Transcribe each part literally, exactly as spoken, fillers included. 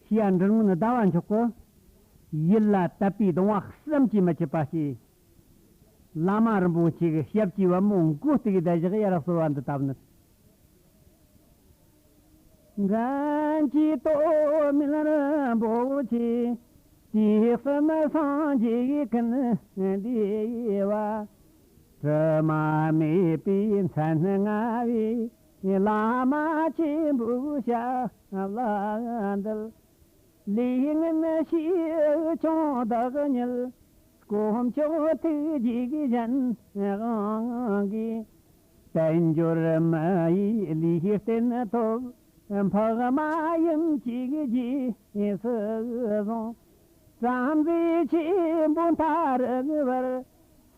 ཤེས་ཡ་འབྲི་སྔོན་ཟླ་བ་མཆོག་གིས་ཡིད་ལ་དད་པའི་གདུང་བ་བསམ་གྱིས་མི་ཁྱབ་པ་སྐྱེས། བླ་མ་རིན་པོ་ཆེ་གི་ཞབས་ཀྱི་པད་མོ་མགོ་གཏུགས་གི་བསྡད་བཞག་ཡར་གསོལ་བ་འདི་བཏབ་ནི། འགན་གྱི་དོ་མིན་རིན་པོ་ཆེ། དུས་གསུམ་སངས་རྒྱས་ཀུན་བདེ་བ། དྲི་མ་མེད་པའི་མཚན་ལྔ་བའི། བླ་མ་ཆེན་པོའི་ཞབས་ལ་འདུད། ལས་ངན་ཞེ་བཅོམ་བདག་ཉིད། དཀོན་མཆོག་ཐུགས་རྗེ་གཞན་དབང་གིས། དལ་འབྱོར་མི་ཡི་ལུས་རྟེན་ཐོབ། འཕགས་མ་ཡུམ་གཅིག་རྗེས་སུ་བཟུང་། བྲམ་ཟེ་ཆེན་པོ་མཐའ་རུ་བར།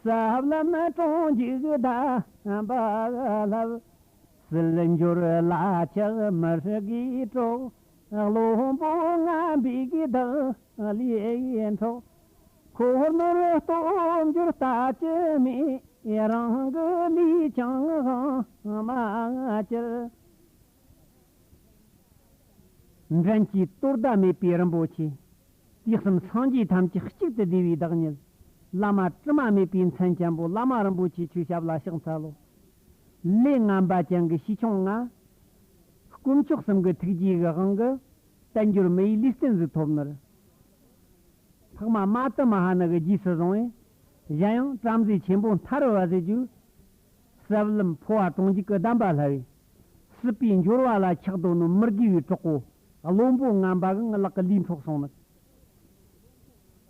ཟབ་ལམ་དྲུང་འཇུག་གདམས་པ་བསླབ། སྲིད་འབྱོར་ལ་ཆགས་མི་དགེ་གྲོགས། བློན་པོ་ངན་པའི་བདག་ལས་འཕྲོགས། འཁོར་ནོར་སྟོབས་འབྱོར་ལྟ་ཅི་སྨོས། རང་གི་ལུས་ཀྱང་དབང་མ་བསྐྱུར། འགྲན་གྱི་དོ་ཟླ་མེད་པའི་རིན་པོ་ཆེ། དུས་གསུམ་སངས་རྒྱས་ཐམས་ཅད་གཅིག་ཏུ་བསྡུས་པའི་བདག་ཉིད། བླ་མ་དྲི་མ་མེད་པའི་མཚན་ཅན་པོ་བླ་མ་རིན་པོ་ཆེ་ཁྱོད་ཞབས་ལ་ཕྱག་འཚལ་ལོ། ལས་ངན་པ་ཅན་གྱི་ཞེ་ཆུང་ང་། དཀོན་མཆོག་གསུམ་གྱི་ཐུགས་རྗེ་གི་དབང་གིས། དལ་འབྱོར་མི་ཡི་ལུས་རྟེན་ཟིག་ཐོབ་ནི་རེད། འཕགས་མ་མ་ཏི་མ་ཧཱ་ན་གི་རྗེས་སུ་བཟུང་བས། གཞན་ཡང་བྲམ་ཟེ་ཆེན་པོ་མཐའ་རུ་བ་ཟེར་རྒྱུ། ཟབ་ལམ་འཕོ་བ་དྲུང་འཇུག་གི་གདམས་པ་བསླབས་པས། སྲིད་པའི་འབྱོར་བ་ལ་ཆགས་འདོད་ནོ་མི་དགེ་བའི་གྲོགས་པོ། བློན་པོ་ངན་པ་གི་ལག་གི་ལུས་འཕྲོག་སོང་ནི།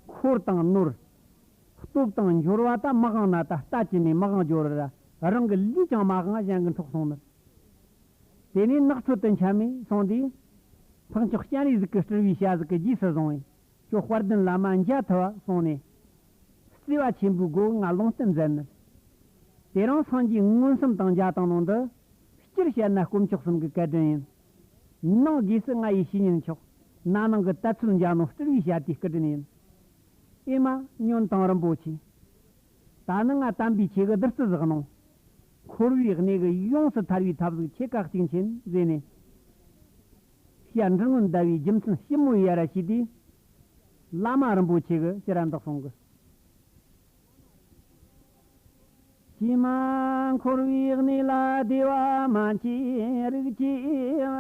འཁོར་དང་ནོར། སྟོབས་དང་འབྱོར་བ་ད་མི་དབང་ན་ད་ལྟ་ཅི་ནས་མི་དབང་འབྱོར་ར། རང་གི་ལུས་ཀྱང་མ་དབང་གཞན་གྱིས་འཕྲོག་སོང་ནི། དེ་ནས་ནགས་ཁྲོད་དུ་འཁྱམས་ནས་སོང་དུས། འཕགས་མཆོག་སྤྱན་རས་གཟིགས་ཀྱིས་སྤྲུལ་པའི་ཞྭ་ཟིག་གི་རྗེས་སུ་བཟུང་བས། ཁྱོད་དཔལ་ལྡན་བླ་མ་མཇལ་ཐུབ་པ་གསུངས་ནས། བརྩེ་བ་ཆེན་པོའི་སྒོ་ང་ལུང་བསྟན་མཛད་ནི། དེ་རིང་སངས་རྒྱས་མངོན་སུམ་དང་མཇལ་བཏང་ནོ་འདི། སྤྱིར་བཤད་ན་དཀོན་མཆོག་གསུམ་གྱི་བཀའ་དྲིན་ཡིན། ནང་སྒོས་སུ་ང་ཡི་བཤེས་གཉེན་མཆོག། ན་ནིང་གི་དད་ཚུལ་མཇལ་ནོ་སྤྲུལ་པའི་ཞྭ་དེའི་སྐུ་དྲིན་ཡིན། ཨེ་མ་ཉོན་དང་རིན་པོ་ཆེ། ད་ནི་ང་དམ་པའི་ཆོས་ཀྱི་བདུད་རྩི་ཟིག་གནང་། འཁོར་བའི་གནས་ཀྱི་ཡོངས་སུ་ཐར་བའི་ཐབས་ཟིག་ཁྱེད་ཀ་གཅིག་མཁྱེན་ཟེར་ནས། ཤེས་ཡ་འབྲི་སྔོན་ཟླ་བའི་རྒྱུ་མཚན་ཞིབ་མོ་ཡར་ཞུས་དུས། བླ་མ་རིན་པོ་ཆེ་གིས་ཅི་ར་འདི་གསུང་གི། ཀྱེ་མ་འཁོར་བའི་གནས་ལ་བདེ་བ་མ་མཆིས་རིགས་ཀྱི་བུ།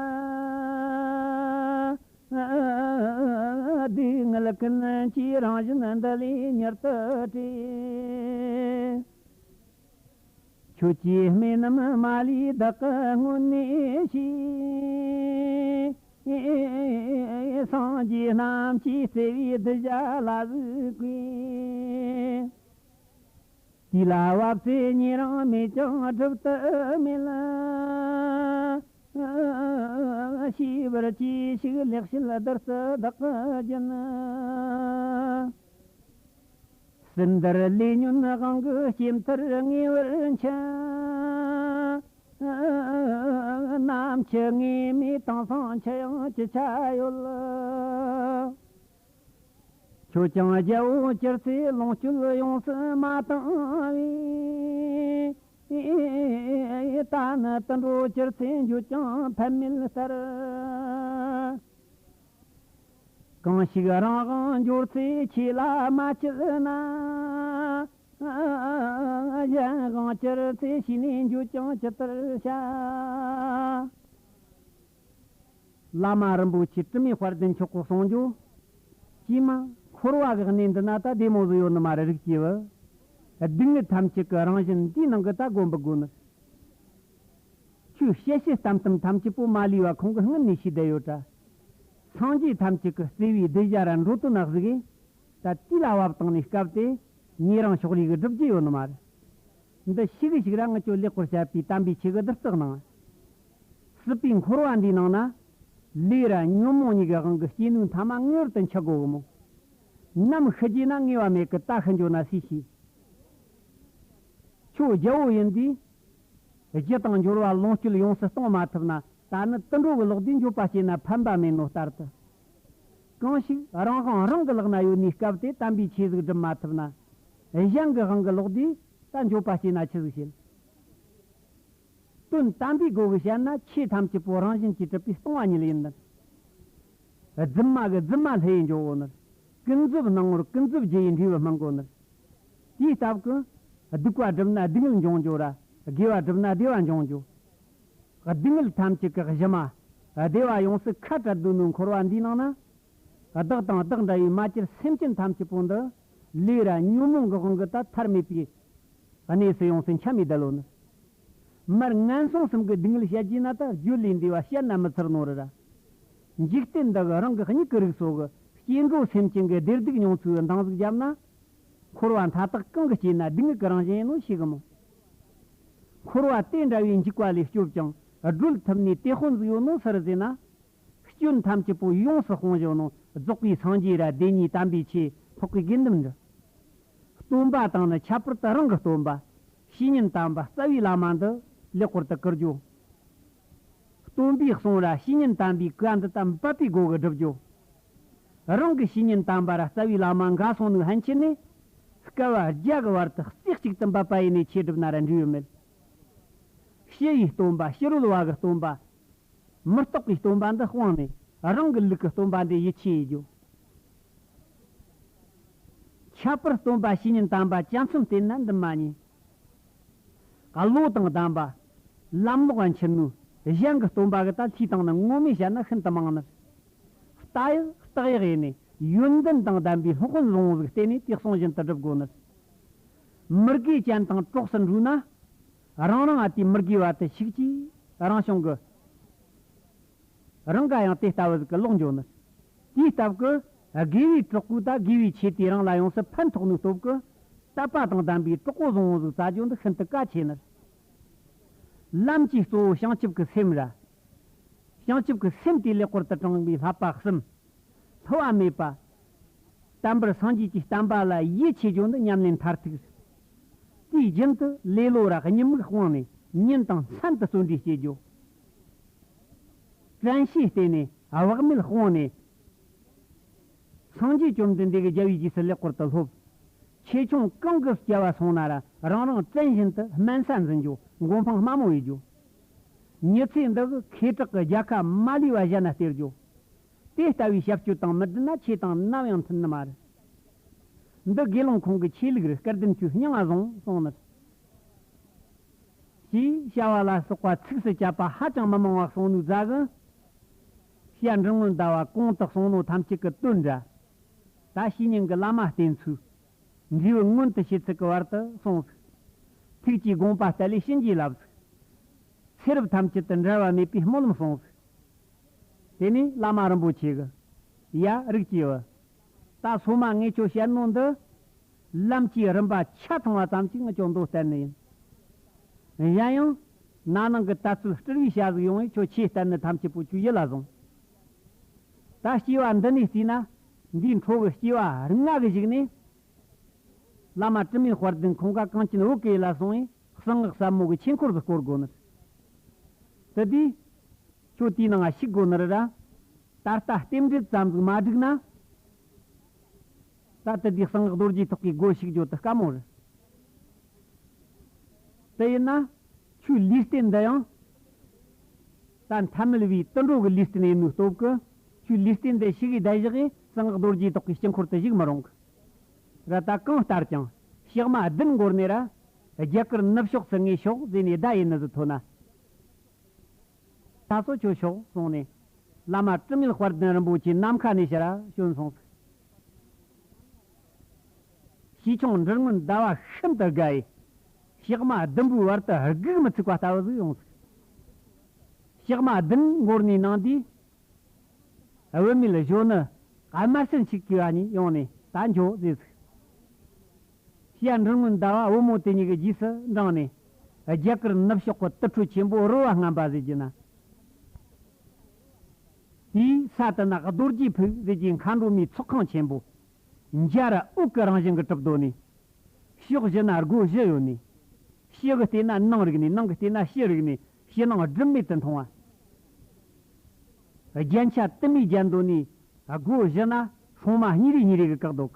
སྡུག་བསྔལ་ཀུན་གྱི་རང་བཞིན་འདི་ལས་མྱུར་དུ་བྲོས། ཁྱོད་ཀྱིས་སྨན་རྣམས་མ་ལུས་བདག་གི་སྔོན་ནས་ཤེས། སངས་རྒྱས་རྣམས་ཀྱིས་བརྩེ་བའི་གདུལ་བྱ་ལ་གཟིགས་པས། དུས་ལ་བབ་ཚེ་ཉེ་རིང་མེད་ཀྱང་སྒྲུབ་ཏུ་མེད། ཤེས་པར་གྱིས་ཤིག་ལེགས་བཤད་བདུད་རྩི་བདག་གི་རྒྱུན། སྲིད་འདིར་ལས་ཉོན་དབང་གིས་སྐྱེ་མཐར་ངེས་པར་འཆི། ནམ་འཆི་ངེས་མེད་དེང་སང་འཆི་ཡང་ཅི་ཆ་ཡོད། ཁྱོད་ཀྱང་རྒྱལ་པོ་གྱུར་ཚེ་ལོངས་སྤྱོད་ཡོངས་སུ་མ་བཏང་བས། ད་ནི་དུད་འགྲོ་གྱུར་ཚེ་འགྱོད་ཀྱང་ཕན་མེད་ལྟར། གང་ཞིག་རང་དབང་འབྱོར་ཚེ་ཆོས་ལ་མ་བྱེད་ན། གཞན་དབང་གྱུར་ཚེ་ཤི་ནས་འགྱོད་ཀྱང་ཇི་ལྟར་བྱ། བླ་མ་རིན་པོ་ཆེ་དྲི་མེད་དཔལ་ལྡན་མཆོག་གི་གསུང་རྒྱུ། ཀྱེ་མ་འཁོར་བ་གི་གནས་འདི་ན་ད་བདེ་མོ་ཟིག་ཡོད་ནི་མ་རེད་རིགས་ཀྱི་བུ། སྡུག་བསྔལ་ཐམས་ཅད་ཀྱི་རང་བཞིན་འདིའི་ནང་གི་ད་སྒོམ་པ་དགོས་ནི། ཁྱོད་བཤད་བཤད་གཏམ་གཏམ་ཐམས་ཅད་པོ་མ་ལུས་པ་ཁོང་གི་སྔུན་ནས་ཤེས་བསྡད་ཡོད་དྲ། སངས་རྒྱས་ཐམས་ཅད་ཀྱི་བརྩེ་བའི་གདུལ་བྱ་ར་འགྲོ་དོན་ན་གཟིགས་གིས། ད་དུས་ལ་བབ་བཏང་ནས་སྐབས་དེ་ཉེ་རིང་ཕྱོགས་རིས་ཀྱི་སྒྲུབ་རྒྱུ་ཡོད་ནི་མ་རེད། འདི་ཤི་གི་ཞིག་ར་ངི་ཅོ་ལེགས་པར་བཤད་པའི་དམ་པའི་ཆོས་ཀྱི་བདུད་རྩི་གནང་། སྲིད་པའི་འཁོར་བ་འདིའི་ནང་ན། ལས་ར་ཉོན་མོངས་གཉིས་ཀྱི་དབང་གིས་སྐྱེས་ནོའི་མཐའ་མ་ངེས་པར་དུ་འཆི་དགོས་གི་མོ། ནམ་ཤི་རྒྱུ་ན་ངེས་པ་མེད་གི། ད་ཤི་འགྱོ་ན་སུས་ཤེས། ཁྱོད་རྒྱལ་པོ་ཡིན་དུས། རྒྱུ་དང་འབྱོར་བ་ལོངས་སྤྱོད་ཡོངས་སུ་གཏོང་མ་ཐུབ་ན། ད་ནི་དུད་འགྲོ་གི་ལོག་དུས་འགྱོད་པ་སྐྱེས་ན་ཕན་པ་མེད་ནོ་ལྟར་དུ། གང་ཞིག་རང་དབང་རང་གི་ལག་ན་ཡོད་ནི་སྐབས་དེ་དམ་པའི་ཆོས་ཟིག་སྒྲུབ་མ་ཐུབ་ན། གཞན་གྱི་དབང་གིས་ལོག་དུས་ད་འགྱོད་པ་སྐྱེས་ན་ཆི་ཟིག་བྱེད། དོན་དམ་པའི་སྒོ་གིས་བཤད་ན་ཆོས་ཐམས་ཅད་པོ་རང་བཞིན་གྱིས་གྲུབ་པའི་སྟོང་པ་ཉིད་ཡིན་ནི། རྫུན་མ་གི་རྫུན་མ་ལྷ་ཡི་འཇོག་གོ་ནི། ཀུན་རྫོབ་སྣང་ངོར་ཀུན་རྫོབ་རྒྱུ་ཡི་འབྲས་བུ་སྨིན་གོ་ནི། དེའི་སྟབས་ཀྱིས་སྡིག་པ་བསྒྲུབས་ན་སྡིག་བསྔལ་འབྱུང་རྒྱུ་ར། དགེ་བ་བསྒྲུབས་ན་བདེ་བ་འབྱུང་རྒྱུ། སྡུག་བསྔལ་ཐམས་ཅད་ཀྱི་གཞི་མ། བདེ་བ་ཡོངས་སུ་ཁ་བྲལ་འདོད་ནོ་འཁོར་བ་འདིའི་ནང་ན། བདག་དང་བདག་འདྲ་བའི་མ་གྱུར་སེམས་ཅན་ཐམས་ཅད་པོ་འདི། ལས་ར་ཉོན་མོངས་ཀྱི་དབང་གིས་ད་ཐར་མེད་པའི་གནས་སུ་ཡོངས་སུ་འཁྱམས་མི་བསྡད་ལོ་ནི། མར་ངན་སོང་གསུམ་གྱི་སྡུག་བསྔལ་བཤད་རྒྱུ་ན་ད་བརྗོད་ལས་འདས་པ་བཤད་ན་མི་ཚར་ནོ་རེད་ར། འཇིག་རྟེན་འདི་གི་རང་གི་མྱིག་གི་རིག་སོགས་ཀྱི་སྐྱེ་འགྲོ་སེམས་ཅན་གྱི་བདེ་སྡུག་མྱོང་ཚུལ་འདང་ཟིག་བརྒྱབ་ན། འཁོར་བ་མཐའ་དག་གང་གི་སྐྱེས་ན་སྡུག་བསྔལ་གྱི་རང་བཞིན་ཡིན་ནོ་ཤེས་གི་མོ། འཁོར་བ་དེ་འདྲ་བའི་འཇིགས་པ་ལས་སྐྱོབ་ཅིང་སྒྲོལ་ཐུབ་ནི་དེད་དཔོན་ཟིག་ཡོད་ནོ་སུ་རེད་ཟེར་ན། སྐྱོན་ཐམས་ཅད་པོ་ཡོངས་སུ་སྤོང་བྱེད་ནོ་རྫོགས་པའི་སངས་རྒྱས་ར་བདེན་གཉིས་དམ་པའི་ཆོས་འཕགས་པའི་དགེ་འདུན་འདྲ། སྟོན་པ་དང་ནི་ཁྱད་པར་དུ་རང་གི་སྟོན་པ། བཤེས་གཉེན་དམ་པ་རྩ་བའི་བླ་མ་འདི་ལེགས་པར་དུ་བཀུར་རྒྱུ། སྟོན་པའི་གསུང་ར་བཤེས་གཉེན་དམ་པའི་བཀའ་འདི་དག་འབད་པའི་སྒོ་གིས་བསྒྲུབ་རྒྱུ། རང་གི་བཤེས་གཉེན་དམ་པ་ར་རྩ་བའི་བླ་མ་འགའ་སོང་ནུས་ཕན་ཆད་ནས། སྐལ་བ་བརྒྱ་གི་བར་དུ་རྩེ་གཅིག་ཏུ་འབད་པ་ཡིན་ནས་ཆོས་བསྒྲུབས་ན་ར་འབྲས་བུ་མེད། ཕྱི་ཡི་སྟོན་པ་ཕྱི་རོལ་བ་གི་སྟོན་པ། མི་རྟག་པའི་སྟོན་པ་འདི་སྤངས་ནས་རང་གི་ལུགས་ཀྱི་སྟོན་པ་འདི་ཡིད་ཆེས་ཡེད་རྒྱུ། ཁྱད་པར་སྟོན་པ་བཤེས་གཉེན་དམ་པ་བྱམས་སེམས་བསྟེན་ན་འདི་མ་ཉེས། བློ་དང་ལྡན་པ། ལམ་ལོག་ལ་འཁྱེར་ནུས་གཞན་གྱི་སྟོན་པ་གི་ད་ལྷའི་སྟེང་ན་ངོ་མས་བཤད་ན་ཤིན་ཏུ་མང་ནི། རྟ་ཡག་སྟག་ཡག་ཡིན་ནས་ཡོན་ཏན་དང་ལྡན་པའི་སློབ་དཔོན་བཟང་བོ་ཟིག་བསྟེན་ནས་དེ་གསུང་བཞིན་དུ་སྒྲུབ་དགོས་ནི། མི་དགེ་ཅན་དང་གྲོགས་སུ་འགྲོ་ན། རང་རང་ཨ་དེ་མི་དགེ་བ་དེ་ཞིག་གྱིས་རང་བྱུང་གི། རང་ག་ཡང་དེ་ལྟ་བུ་ཟིག་གི་ལོག་འགྱོ་ནི། དེའི་སྟབས་ཀྱིས་དགེ་བའི་གྲོགས་པོ་ད་དགེ་བའི་ཆོས་དེ་རང་ལ་ཡོངས་སུ་ཕན་ཐོགས་ནུས་སྟོབས་ཀྱིས་དད་པ་དང་ལྡན་པའི་གྲོགས་པོ་བཟང་བོ་ཟིག་བཙལ་རྒྱུ་འདི་ཤིན་ཏུ་གལ་ཆེ་ནི། ལམ་གྱི་གཙོ་བོ་བྱང་ཆུབ་ཀྱི་སེམས་ར། བྱང་ཆུབ་ཀྱི་སེམས་དེ་ལེགས་པར་དུ་དྲངས་པའི་བསླབ་པ་གསུམ། བསླུ་བ་མེད་པ། བསྟན་པར་སངས་རྒྱས་ཀྱི་བསྟན་པ་ལ་ཡིད་ཆེས་རྒྱུ་འདི་ཉམས་ལེན་མཐར་ཐུག། དེའི་རྒྱུན་དུ་ལེ་ལོ་ར་གཉིད་མིག་སྤངས་ནས་ཉིན་དང་མཚན་དུ་བརྩོན་འགྲུས་སྐྱེ་རྒྱུ། དྲན་ཤེས་བསྟེན་ནས་བག་མེད་སྤངས་ནས། སངས་རྒྱས་བཅོམ་ལྡན་འདས་ཀྱི་རྒྱལ་བའི་རྗེས་སུ་ལེགས་པར་དུ་སློབ། ཆེ་ཆུང་གང་གི་སྐྱེ་བ་སོང་ན་ར་རང་རང་བྲན་བཞིན་དུ་སྨན་ས་འཛིན་རྒྱུ། མགོ་འཕང་དམའ་མོ་ཡེད་རྒྱུ། མྱི་ཚེ་འདི་གི་ཁེ་གྲགས་ཀྱི་རྒྱལ་ཁ་མ་ལུས་པ་གཞན་ན་སྟེར་རྒྱུ། དེ་ལྟ་བུའི་ཞབས་ཞུ་དང་མི་བསྒྲུབས་ན་ཆོས་དང་ནམ་ཡང་མཐུན་ནི་མ་རེད། འདི་དགེ་སློང་ཁོང་གི་ཆོས་ལུགས་རེད། སྐལ་ལྡན་ཁྱོས་སྙིང་ང་བཟུང་གསུངས་ནི། ཞེས་བྱ་བ་ལ་སོགས་པ་ཚིགས་སུ་བཅད་པ་ཧ་ཅང་མི་མང་བ་གསུངས་ནུས་རྫ་གི། ཞྭ་འབྲིང་སྔོན་ཟླ་བ་གོང་དུ་གསུངས་ནོ་ཐམས་ཅད་ཀྱི་དོན་འདྲ། ད་བཤེས་གཉེན་གྱི་བླ་མ་བསྟེན་ཚུལ། འབྲས་བུ་མངོན་དུ་བྱེད་ཚུལ་གྱི་བར་དུ་གསུངས་ཟིག། ཐུགས་ཀྱི་དགོངས་པ་གཏད་ལས་བྱིན་གྱིས་བརླབས་ཟིག། ཚེ་རབས་ཐམས་ཅད་དུ་འབྲལ་བ་མེད་པའི་སྨོན་ལམ་གསུངས་ཟིག། དེ་ནས་བླ་མ་རིན་པོ་ཆེ་གི། ཡ་རིགས་ཀྱི་བུ། ད་སོ་མ་ངས་ཁྱོད་བཤད་ནོ་འདི། ལམ་གྱི་རིམ་པ་ཆ་ཚང་བ་ཙམ་ཞིག་ངས་ཁྱོད་མདོ་བསྟན་ནི་ཡིན། གཞན་ཡང་། ན་ནིང་གི་དད་ཚུལ་སྤྲུལ་བའི་ཞྭ་ཟིག་ཡོང་བས་ཁྱོད་ཆོས་བསྟན་ནི་ཐམས་ཅད་པོ་ཁྱོད་ཡིད་ལ་བཟུང་། ད་སྐྱེ་བ་འདི་ནས་བརྩིས་ན། འདིའི་འཕྲོ་གི་སྐྱེ་བ་ལྔ་གི་གཞུག་ནས། བླ་མ་དྲི་མེད་དཔལ་ལྡན་ཁོང་ག་གངས་ཅན་བོད་ཀྱི་ཡུལ་ལ་སོང་བས་གསང་སྔགས་ཟབ་མོ་གི་ཆོས་འཁོར་དུ་བསྐོར་དགོས་ནི། དེ་དུས། ཁྱོད་དེའི་ནང་ང་ཞུགས་དགོས་ནི་རེད་ར། ད་ལྟ་རྟེན་འབྲེལ་ཙམ་ཟིག་མ་བསྒྲིགས་ན། ད་དེ་དུས་གསང་སྔགས་རྡོ་རྗེ་ཐོག་གི་སྒོ་ཞུགས་རྒྱུ་དེ་དཀའ་མོ་རེད། དེ་ཡིན་ན། ཁྱོའི་ལུས་རྟེན་འདི་ཡང་། ད་ཐ་མལ་བའི་དུད་འགྲོ་གི་ལུས་རྟེན་ཡིན་ནོའི་སྟོབས་ཀྱིས། ཁྱོའི་ལུས་རྟེན་འདི་ཞུགས་གི་བསྡད་བཞག་གི་གསང་སྔགས་རྡོ་རྗེ་ཐོག་གི་དཀྱིལ་འཁོར་དུ་ཞུགས་མི་རུང་གི། ར་ད་གང་ལྟར་ཀྱང་། ཞག་མ་བདུན་འགོར་ནས་ར། རྒྱ་གར་ནུབ་ཕྱོགས་སུ་ངས་ཤོག་ཟེར་ནས་བརྡ་ཡིན་ནི་ཟིག་ཐོན་ན། ད་སོ་ཁྱོད་ཤོག་གསུངས་ནས། བླ་མ་དྲི་མེད་དཔལ་ལྡན་རིན་པོ་ཆེ་ནམ་མཁའ་ནས་ཕྱིར་བྱོན་སོང་ཟིག། ཞེ་ཆུང་འབྲིང་སྔོན་ཟླ་བ་ཤིན་ཏུ་དགའ་ཡི། ཞག་མ་བདུན་པོའི་བར་དུ་སྒུག་མི་ཚུགས་པ་ལྟ་བུ་ཟིག་ཡོང་ཟིག། ཞག་མ་བདུན་འགོར་ནས་ནང་དུས། བུད་མེད་གཞོན་ནུ་དམར་སེར་ཆིག་གིས་བ་གཉིས་ཡོང་ནས་ད་འགྱོ་ཟེར་ཟིག། ཞྭ་འབྲིང་སྔོན་ཟླ་བ་བུ་མོ་དེ་གཉིས་ཀྱི་རྗེས་སུ་འབྲངས་ནས། རྒྱ་གར་ནུབ་ཕྱོགས་ཀྱི་དུར་ཁྲོད་ཆེན་པོ་རོལ་བ་རྔམ་པ་ཟེར་རྒྱུ་ན། དེའི་ས་དེ་ན་རྡོ་རྗེ་ཕུག་ཟེར་རྒྱུའི་མཁའ་འགྲོ་མའི་ཚོགས་ཁང་ཆེན་པོ། འཇའ་ར་འོད་ཀྱི་རང་བཞིན་གྱི་གྲུབ་རྡོ་ནས། ཕྱོགས་བཞི་ན་སྒོ་བཞི་ཡོད་ནས། ཕྱི་གི་སྟེང་ན་ནང་རིག་ནས། ནང་གི་སྟེང་ན་ཕྱི་རིག་ནས། ཕྱི་ནང་སྒྲིབ་མེད་དུ་མཐོང་བ། རྒྱན་ཆ་དུ་མའི་རྒྱན་འདོན་ནས། སྒོ་བཞི་ན་སྲུང་མ་གཉིས་རེ་གཉིས་རེ་གིས་བཀག་འདུག།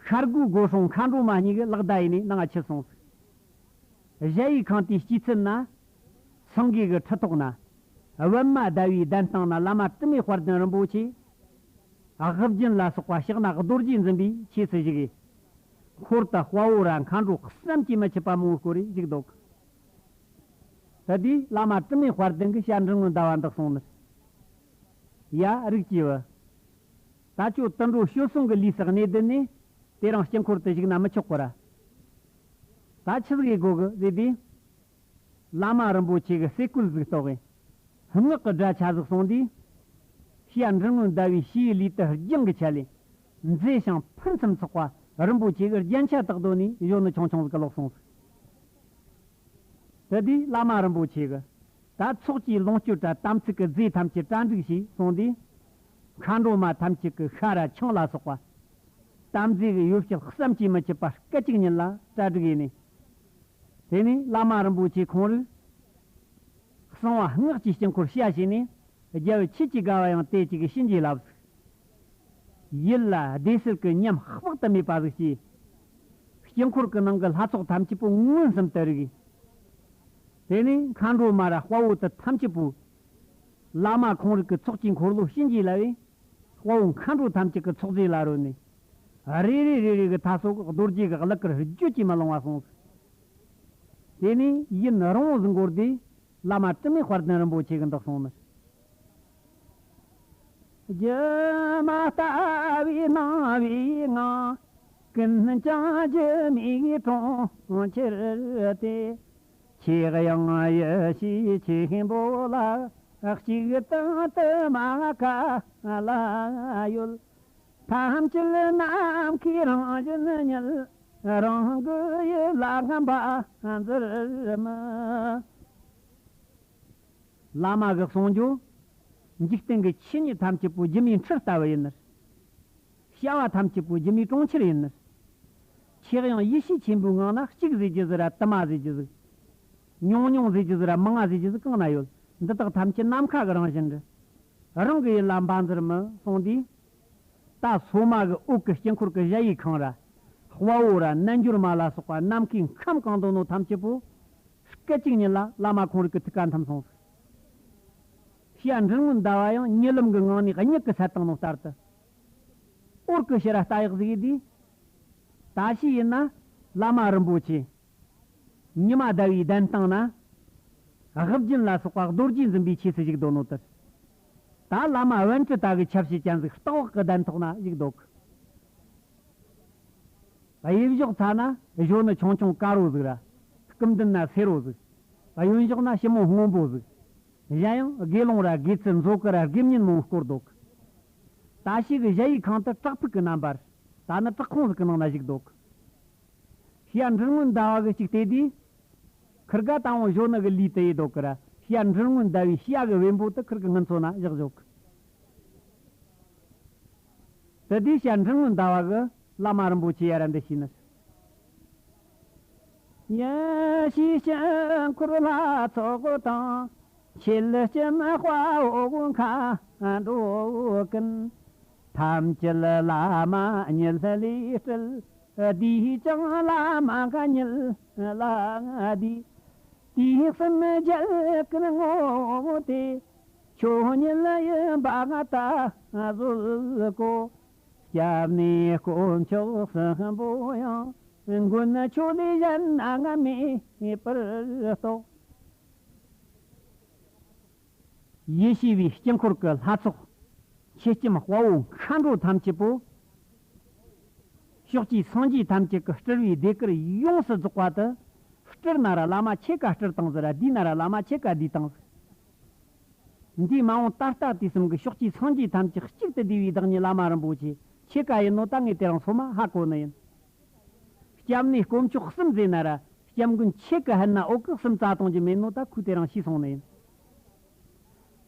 ཤར་སྒོའི་སྒོ་སྲུང་མཁའ་འགྲོ་མ་གཉིས་ཀྱིས་ལག་བརྡ་ཡས་ནས་ནང་ང་ཁྱེར་སོང་ཟིག། གཞལ་ཡས་ཁང་དེའི་དཀྱིལ་ཚུལ་ན། སེང་གེ་གི་ཁྲི་ཐོག་ན། པདྨ་ཟླ་བའི་གདན་སྟེང་ན་བླ་མ་དྲི་མེད་དཔལ་ལྡན་རིན་པོ་ཆེ། དབུ་རྒྱན་ལ་སོགས་པ་ཕྱག་ན་རྡོ་རྗེས་འཛིན་པའི་ཆོས་སུ་བཞུགས། འཁོར་དུ་དཔའ་བོ་ར་མཁའ་འགྲོ་བསམ་གྱིས་མི་ཁྱབ་པ་མང་བོ་བསྐོར་རེ་བཞུགས་འདུག། ད་དེས་བླ་མ་དྲི་མེད་དཔལ་ལྡན་གྱིས་བྱ་འབྲིང་བུ་ཟླ་བ་འདི་གསུངས་ནས། ཡ་རིགས་ཀྱི་བུ། ད་ཁྱོད་དུད་འགྲོ་སྤྱོད་གསུམ་གྱི་ལུས་སུ་གནས་བསྡད་ནས་དེ་རིང་དཀྱིལ་འཁོར་དུ་བཞུགས་ན་མི་ཆོག་གོ་ར། ད་ཆི་ཟིག་ཡེད་དགོ་གི་ཟེར་དུས། བླ་མ་རིན་པོ་ཆེ་གི་སེ་གོལ་ཟིག་གཏོགས་གི། སྔགས་ཀྱི་སྒྲ་ཆ་ཟིག་གསུངས་དུས། བྱ་འབྲིང་བུ་ཟླ་བའི་བྱའི་ལུས་དེ་རྒྱང་གི་ཆ་ལས། མཛེས་ཤིང་ཕུན་སུམ་ཚོགས་པ་རིན་པོ་ཆེ་གི་རྒྱན་ཆ་དག་བསྡོས་ནས་གཞོན་ནུ་ཆུང་ཆུང་ཟིག་གི་ལོག་སོང་ཟིག། དེ་དུས་བླ་མ་རིན་པོ་ཆེ་གིས། ད་ཚོགས་ཀྱི་ལོངས་སྤྱོད་ར་དམ་ཚིག་གི་རྫས་ཐམས་ཅད་གྲ་སྒྲིག་བྱོས་གསུངས་དུས། མཁའ་འགྲོ་མ་ཐམས་ཅད་ཀྱིས་ཤ་ར་ཆང་ལ་སོགས་པ། དམ་རྫས་ཀྱི་ཡོ་བྱད་བསམ་གྱིས་མི་ཁྱབ་པ་སྐད་ཅིག་ཉིད་ལ་གྲ་སྒྲིག་ཡས་ནས། དེ་ནས་བླ་མ་རིན་པོ་ཆེ་ཁོང་རིགས། གསང་བ་སྔགས་ཀྱི་དཀྱིལ་འཁོར་ཕྱེ་བྱས་ནས། རྒྱལ་བུ་ཆོས་ཀྱི་དགའ་བ་ཡང་དེ་གཅིག་གི་བྱིན་གྱིས་བརླབས་ཟིག། ཡིད་ལ་བདེ་གསལ་གྱི་ཉམས་དཔག་ཏུ་མེད་པ་ཟིག་སྐྱེས། དཀྱིལ་འཁོར་གྱི་ནང་གི་ལྷ་ཚོགས་ཐམས་ཅད་པོ་མངོན་སུམ་དུ་རིག། དེ་ནས་མཁའ་འགྲོ་མ་ར་དཔའ་བོ་དེ་ཐམས་ཅད་པོས། བླ་མ་ཁོང་རིགས་ཀྱི་ཚོགས་ཀྱི་འཁོར་ལོ་བྱིན་གྱིས་བརླབས་པས། དཔའ་བོ་མཁའ་འགྲོ་ཐམས་ཅད་ཀྱི་ཚོགས་རྫས་ལ་རོལ་ནས། རེ་རེ་རེ་རེ་གི་མཐའ་སོགས་རྡོ་རྗེ་གི་གླུ་གར་བརྗོད་ཀྱིས་མི་ལང་བ་གསུངས། དེ་ནས་ཡུན་རིང་བོ་ཟིག་འགོར་དུས། བླ་མ་དྲི་མེད་དཔལ་ལྡན་རིན་པོ་ཆེ་གིས་འདི་གསུངས་ནས། སྒྱུ་མ་ལྟ་བུའི་སྣང་བའི་ངང་། ཀུན་ཀྱང་སྒྱུ་མའི་གྲོང་ཁྱེར་ཏེ། ཆོས་དབྱིངས་ཡེ་ཤེས་ཆེན་པོ་ལ། གཅིག་དང་དུ་མ་ག་ལ་ཡོད། ཐམས་ཅད་ནམ་མཁའི་རང་བཞིན་ཉིད། རང་གི་ཡུལ་ལ་རྔམ་པ་འཛིར་མི། བླ་མ་གི་གསུང་རྒྱུ། འཇིག་རྟེན་གྱི་ཆོས་ཉིད་ཐམས་ཅད་པོ་སྒྱུ་མའི་འཁྲུལ་ལྟ་བུ་ཡིན་ནི། བྱ་བ་ཐམས་ཅད་པོ་སྒྱུ་མའི་གྲོང་ཁྱེར་ཡིན་ནི། ཆོས་དབྱིངས་ཡེ་ཤེས་ཆེན་པོའི་ངང་ན་གཅིག་ཟེར་རྒྱུ་ཟིག་ར་དུ་མ་ཟེར་རྒྱུ་ཟིག། ཉུང་ཉུང་ཟེར་རྒྱུ་ཟིག་ར་མང་ང་ཟེར་རྒྱུ་ཟིག་གང་ན་ཡོད། འདི་དག་ཐམས་ཅད་ནམ་མཁའ་གི་རང་བཞིན་རེད། རང་གི་ཡུལ་ལ་འབའ་འཛིར་མི་གསུངས་དུས། ད་སོ་མ་གི་འོད་ཀྱི་དཀྱིལ་འཁོར་གྱི་གཞལ་ཡས་ཁང་ར། དཔའ་བོ་ར་རྣལ་འབྱོར་མ་ལ་སོགས་པ་ནམ་མཁའི་ཁམས་གང་དུ་ནོ་ཐམས་ཅད་པོ། སྐད་ཅིག་ཉིད་ལ་བླ་མ་ཁོང་རིགས་ཀྱི་ཐུགས་ཀ་འཐིམ་སོང་ཟིག། བྱ་འབྲིང་བུ་ཟླ་བ་ཡང་ཉི་ལམ་གྱི་ངང་ནས་མྱུ་གུ་སད་བཏང་ནོ་ལྟར་དུ། འོར་གྱི་ཕྱིར་ར་ལྟ་ཡག་ཟིག་ཡིན་དུས། ད་ཕྱིས་ཡིན་ན་བླ་མ་རིན་པོ་ཆེ། ཉི་མ་ཟླ་བའི་གདན་སྟེང་ན། དབུ་རྒྱན་ལ་སོགས་པ་རྡོ་རྗེས་འཛིན་པའི་ཆོས་སུ་བཞུགས་འདུག་ནོ་ལྟར། ད་བླ་མ་བན་དྲུ་ད་གི་ཆབ་སྲིད་ཅན་ཟིག་སྟག་འོག་གི་གདན་ཐོག་ན་བཞུགས་འདུག། གཡས་ཕྱོགས་ཚ་ན་གཞོན་ནུ་ཆུང་ཆུང་དཀར་བོ་ཟིག་ར། སྐུ་མདུན་ན་སེར་བོ་ཟིག། གཡོན་ཕྱོགས་ན་ཞི་མོ་སྔོན་པོ་ཟིག། གཞན་ཡང་དགེ་སློང་ར་དགེ་ཚུལ་མཛོ་དཀར་ར་དགེ་བསྙེན་མང་བོ་བསྐོར་འདུག། ད་ཕྱིས་གི་གཞལ་ཡས་ཁང་དུ་བྲག་ཕུག་གི་རྣམ་པར། ད་ནི་བྲག་ཁུང་ཟིག་གི་ནང་ན་བཞུགས་འདུག། བྱ་འབྲིང་བུ་ཟླ་བ་གི་གཅིག་བལྟས་དུས། ཁིར་ག་དང་བོ་གཞོན་ནུ་གི་ལུས་དུ་ཡེ་འདུག་གི་ར། བྱ་འབྲིང་བུ་ཟླ་བའི་བྱ་གི་བེམ་པོ་དེ་ཁིར་གི་སྔུན་ཚོ་ན་བཞག་བཞག་གི། དེ་དུས་བྱ་འབྲིང་བུ་ཟླ་བ་གིས་བླ་མ་རིན་པོ་ཆེ་ཡར་འདི་ཞུས་ནས། ཡེ་ཤེས་དཀྱིལ་འཁོར་ལྷ་ཚོགས་དང་། མཆེད་སྤྱན་དཔའ་བོ་མཁའ་འགྲོ་ཀུན། ཐམས་ཅད་བླ་མ་ཉིད་ལས་སྤྲུལ། དུས་ཀྱང་བླ་མ་ག་ཉིད་ལ་འདུས། དུས་གསུམ་རྒྱལ་ཀུན་ངོ་བོ་སྟེ། ཆོས་ཉིད་ཡིན་པ་ང་ད་གཟོད་གོ། སྐྱབས་གནས་དཀོན་མཆོག་གསུམ་པོ་ཡང་། མགོན་ཁྱོད་ལས་གཞན་ང་མེད་པར་རྟོགས། ཡེ་ཤེས་པའི་དཀྱིལ་འཁོར་གྱི་ལྷ་ཚོགས། མཆེད་ལྕམ་དཔའ་བོ་མཁའ་འགྲོ་ཐམས་ཅད་པོ། ཕྱོགས་ཀྱི་སངས་རྒྱས་ཐམས་ཅད་ཀྱི་སྤྲུལ་པའི་ཟློས་གར་ཡོངས་སུ་རྫོགས་པ་དེ། སྤྲུལ་ན་ར་བླ་མ་ཁྱེད་ཀ་སྤྲུལ་བཏང་ཟིག་ར། བསྡུས་ན་ར་བླ་མ་ཁྱེད་ཀ་བསྡུས་བཏང་ཟིག། འདིའི་མ་འོངས་ད་ལྟ་དུས་གསུམ་གྱི་ཕྱོགས་ཀྱི་སངས་རྒྱས་ཐམས་ཅད་གཅིག་ཏུ་བསྡུས་པའི་བདག་ཉིད་བླ་མ་རིན་པོ་ཆེ་ཁྱེད་ཀ་ཡིན་ནོ་ད་ངས་དེ་རིང་སོ་མ་ཧ་གོ་ནི་ཡིན། སྐྱབས་གནས་དཀོན་མཆོག་གསུམ་ཟེར་ན་ར། སྐྱབས་མགོན་ཁྱེད་ཀྱི་ཕན་ན་འོག་གི་གསུམ་རྩ་གཏོང་རྒྱུ་མེད་ནོ་ད་ཁོས་དེ་རིང་ཤེས་སོང་ནི་ཡིན།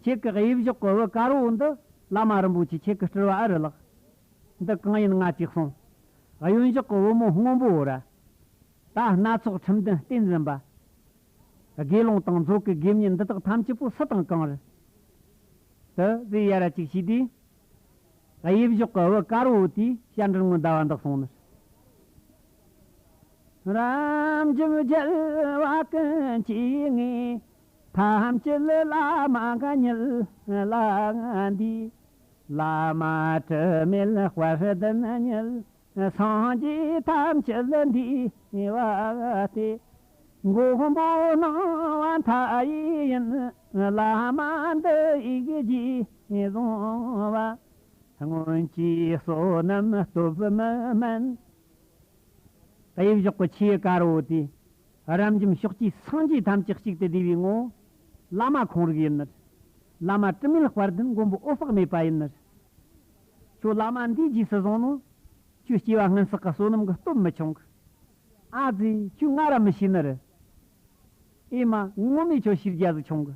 ཁྱེད་ཀྱི་གཡས་ཕྱོགས་ཀྱི་བུ་དཀར་བོ་འདི་བླ་མ་རིན་པོ་ཆེ་ཁྱེད་ཀྱི་སྤྲུལ་པ་ཨེ་རེད་ལགས། འདི་གང་ཡིན་ང་ཅིག་གསུངས། གཡོན་ཕྱོགས་ཀྱི་བུ་མོ་སྔོན་པོ་བོ་ར། ད་སྣ་ཚོགས་ཁྲིམས་ལྡན་བསྟེན་ཟིན་པ། དགེ་སློང་དང་མཛོ་གི་དགེ་བསྙེན་འདི་དག་ཐམས་ཅད་པོ་སུ་དང་གང་རེད། དེ་ཟེར་ཡ་ར་ཅིག་ཤེས་དུས། གཡས་ཕྱོགས་ཀྱི་བུ་དཀར་བོ་དེས་བྱ་འབྲིང་བུ་ཟླ་བ་འདི་གསུངས་ནས། རབ་འབྱམས་རྒྱལ་བ་ཀུན་གྱི་ངོས། ཐམས་ཅད་བླ་མ་གཉིད་ལ་འདུས། བླ་མ་དྲི་མེད་དཔལ་ལྡན་ཉིད། སངས་རྒྱས་ཐམས་ཅད་འདུས་པ་སྟེ། མགོན་པོ་སྣང་བ་མཐའ་ཡས་ཡིན། བླ་མ་འདི་ཡིས་རྗེས་བཟུང་བ། སྔོན་གྱི་བསོད་ནམས་སྟོབས་མི་དམན། དབྱིབས་གཞོག་གི་ཆེ་དཀར་བོ་དེ། རབ་འབྱམས་ཕྱོགས་ཀྱི་སངས་རྒྱས་ཐམས་ཅད་གཅིག་ཏུ་བསྡུས་པའི་ངོ་བོ། བླ་མ་ཁོང་རིག་ཡིན་ནི། བླ་མ་དྲི་མེད་དཔལ་ལྡན་མགོན་པོ་འོད་དཔག་མེད་པ་ཡིན་ནི། ཁྱོད་བླ་མ་འདིའི་རྗེས་སུ་བཟུང་ནོ། ཁྱོད་སྐྱེ་བ་སྔོན་བསགས་ཀྱི་བསོད་ནམས་ཀྱི་སྟོབས་མི་ཆུང་གི། ཨ་ཙི། ཁྱོད་ང་ར་མི་ཤེས་ནི་རེད། ཨེ་མ། ངོ་མས་ཁྱོད་ཤེས་རྒྱ་ཟིག་ཆུང་གི།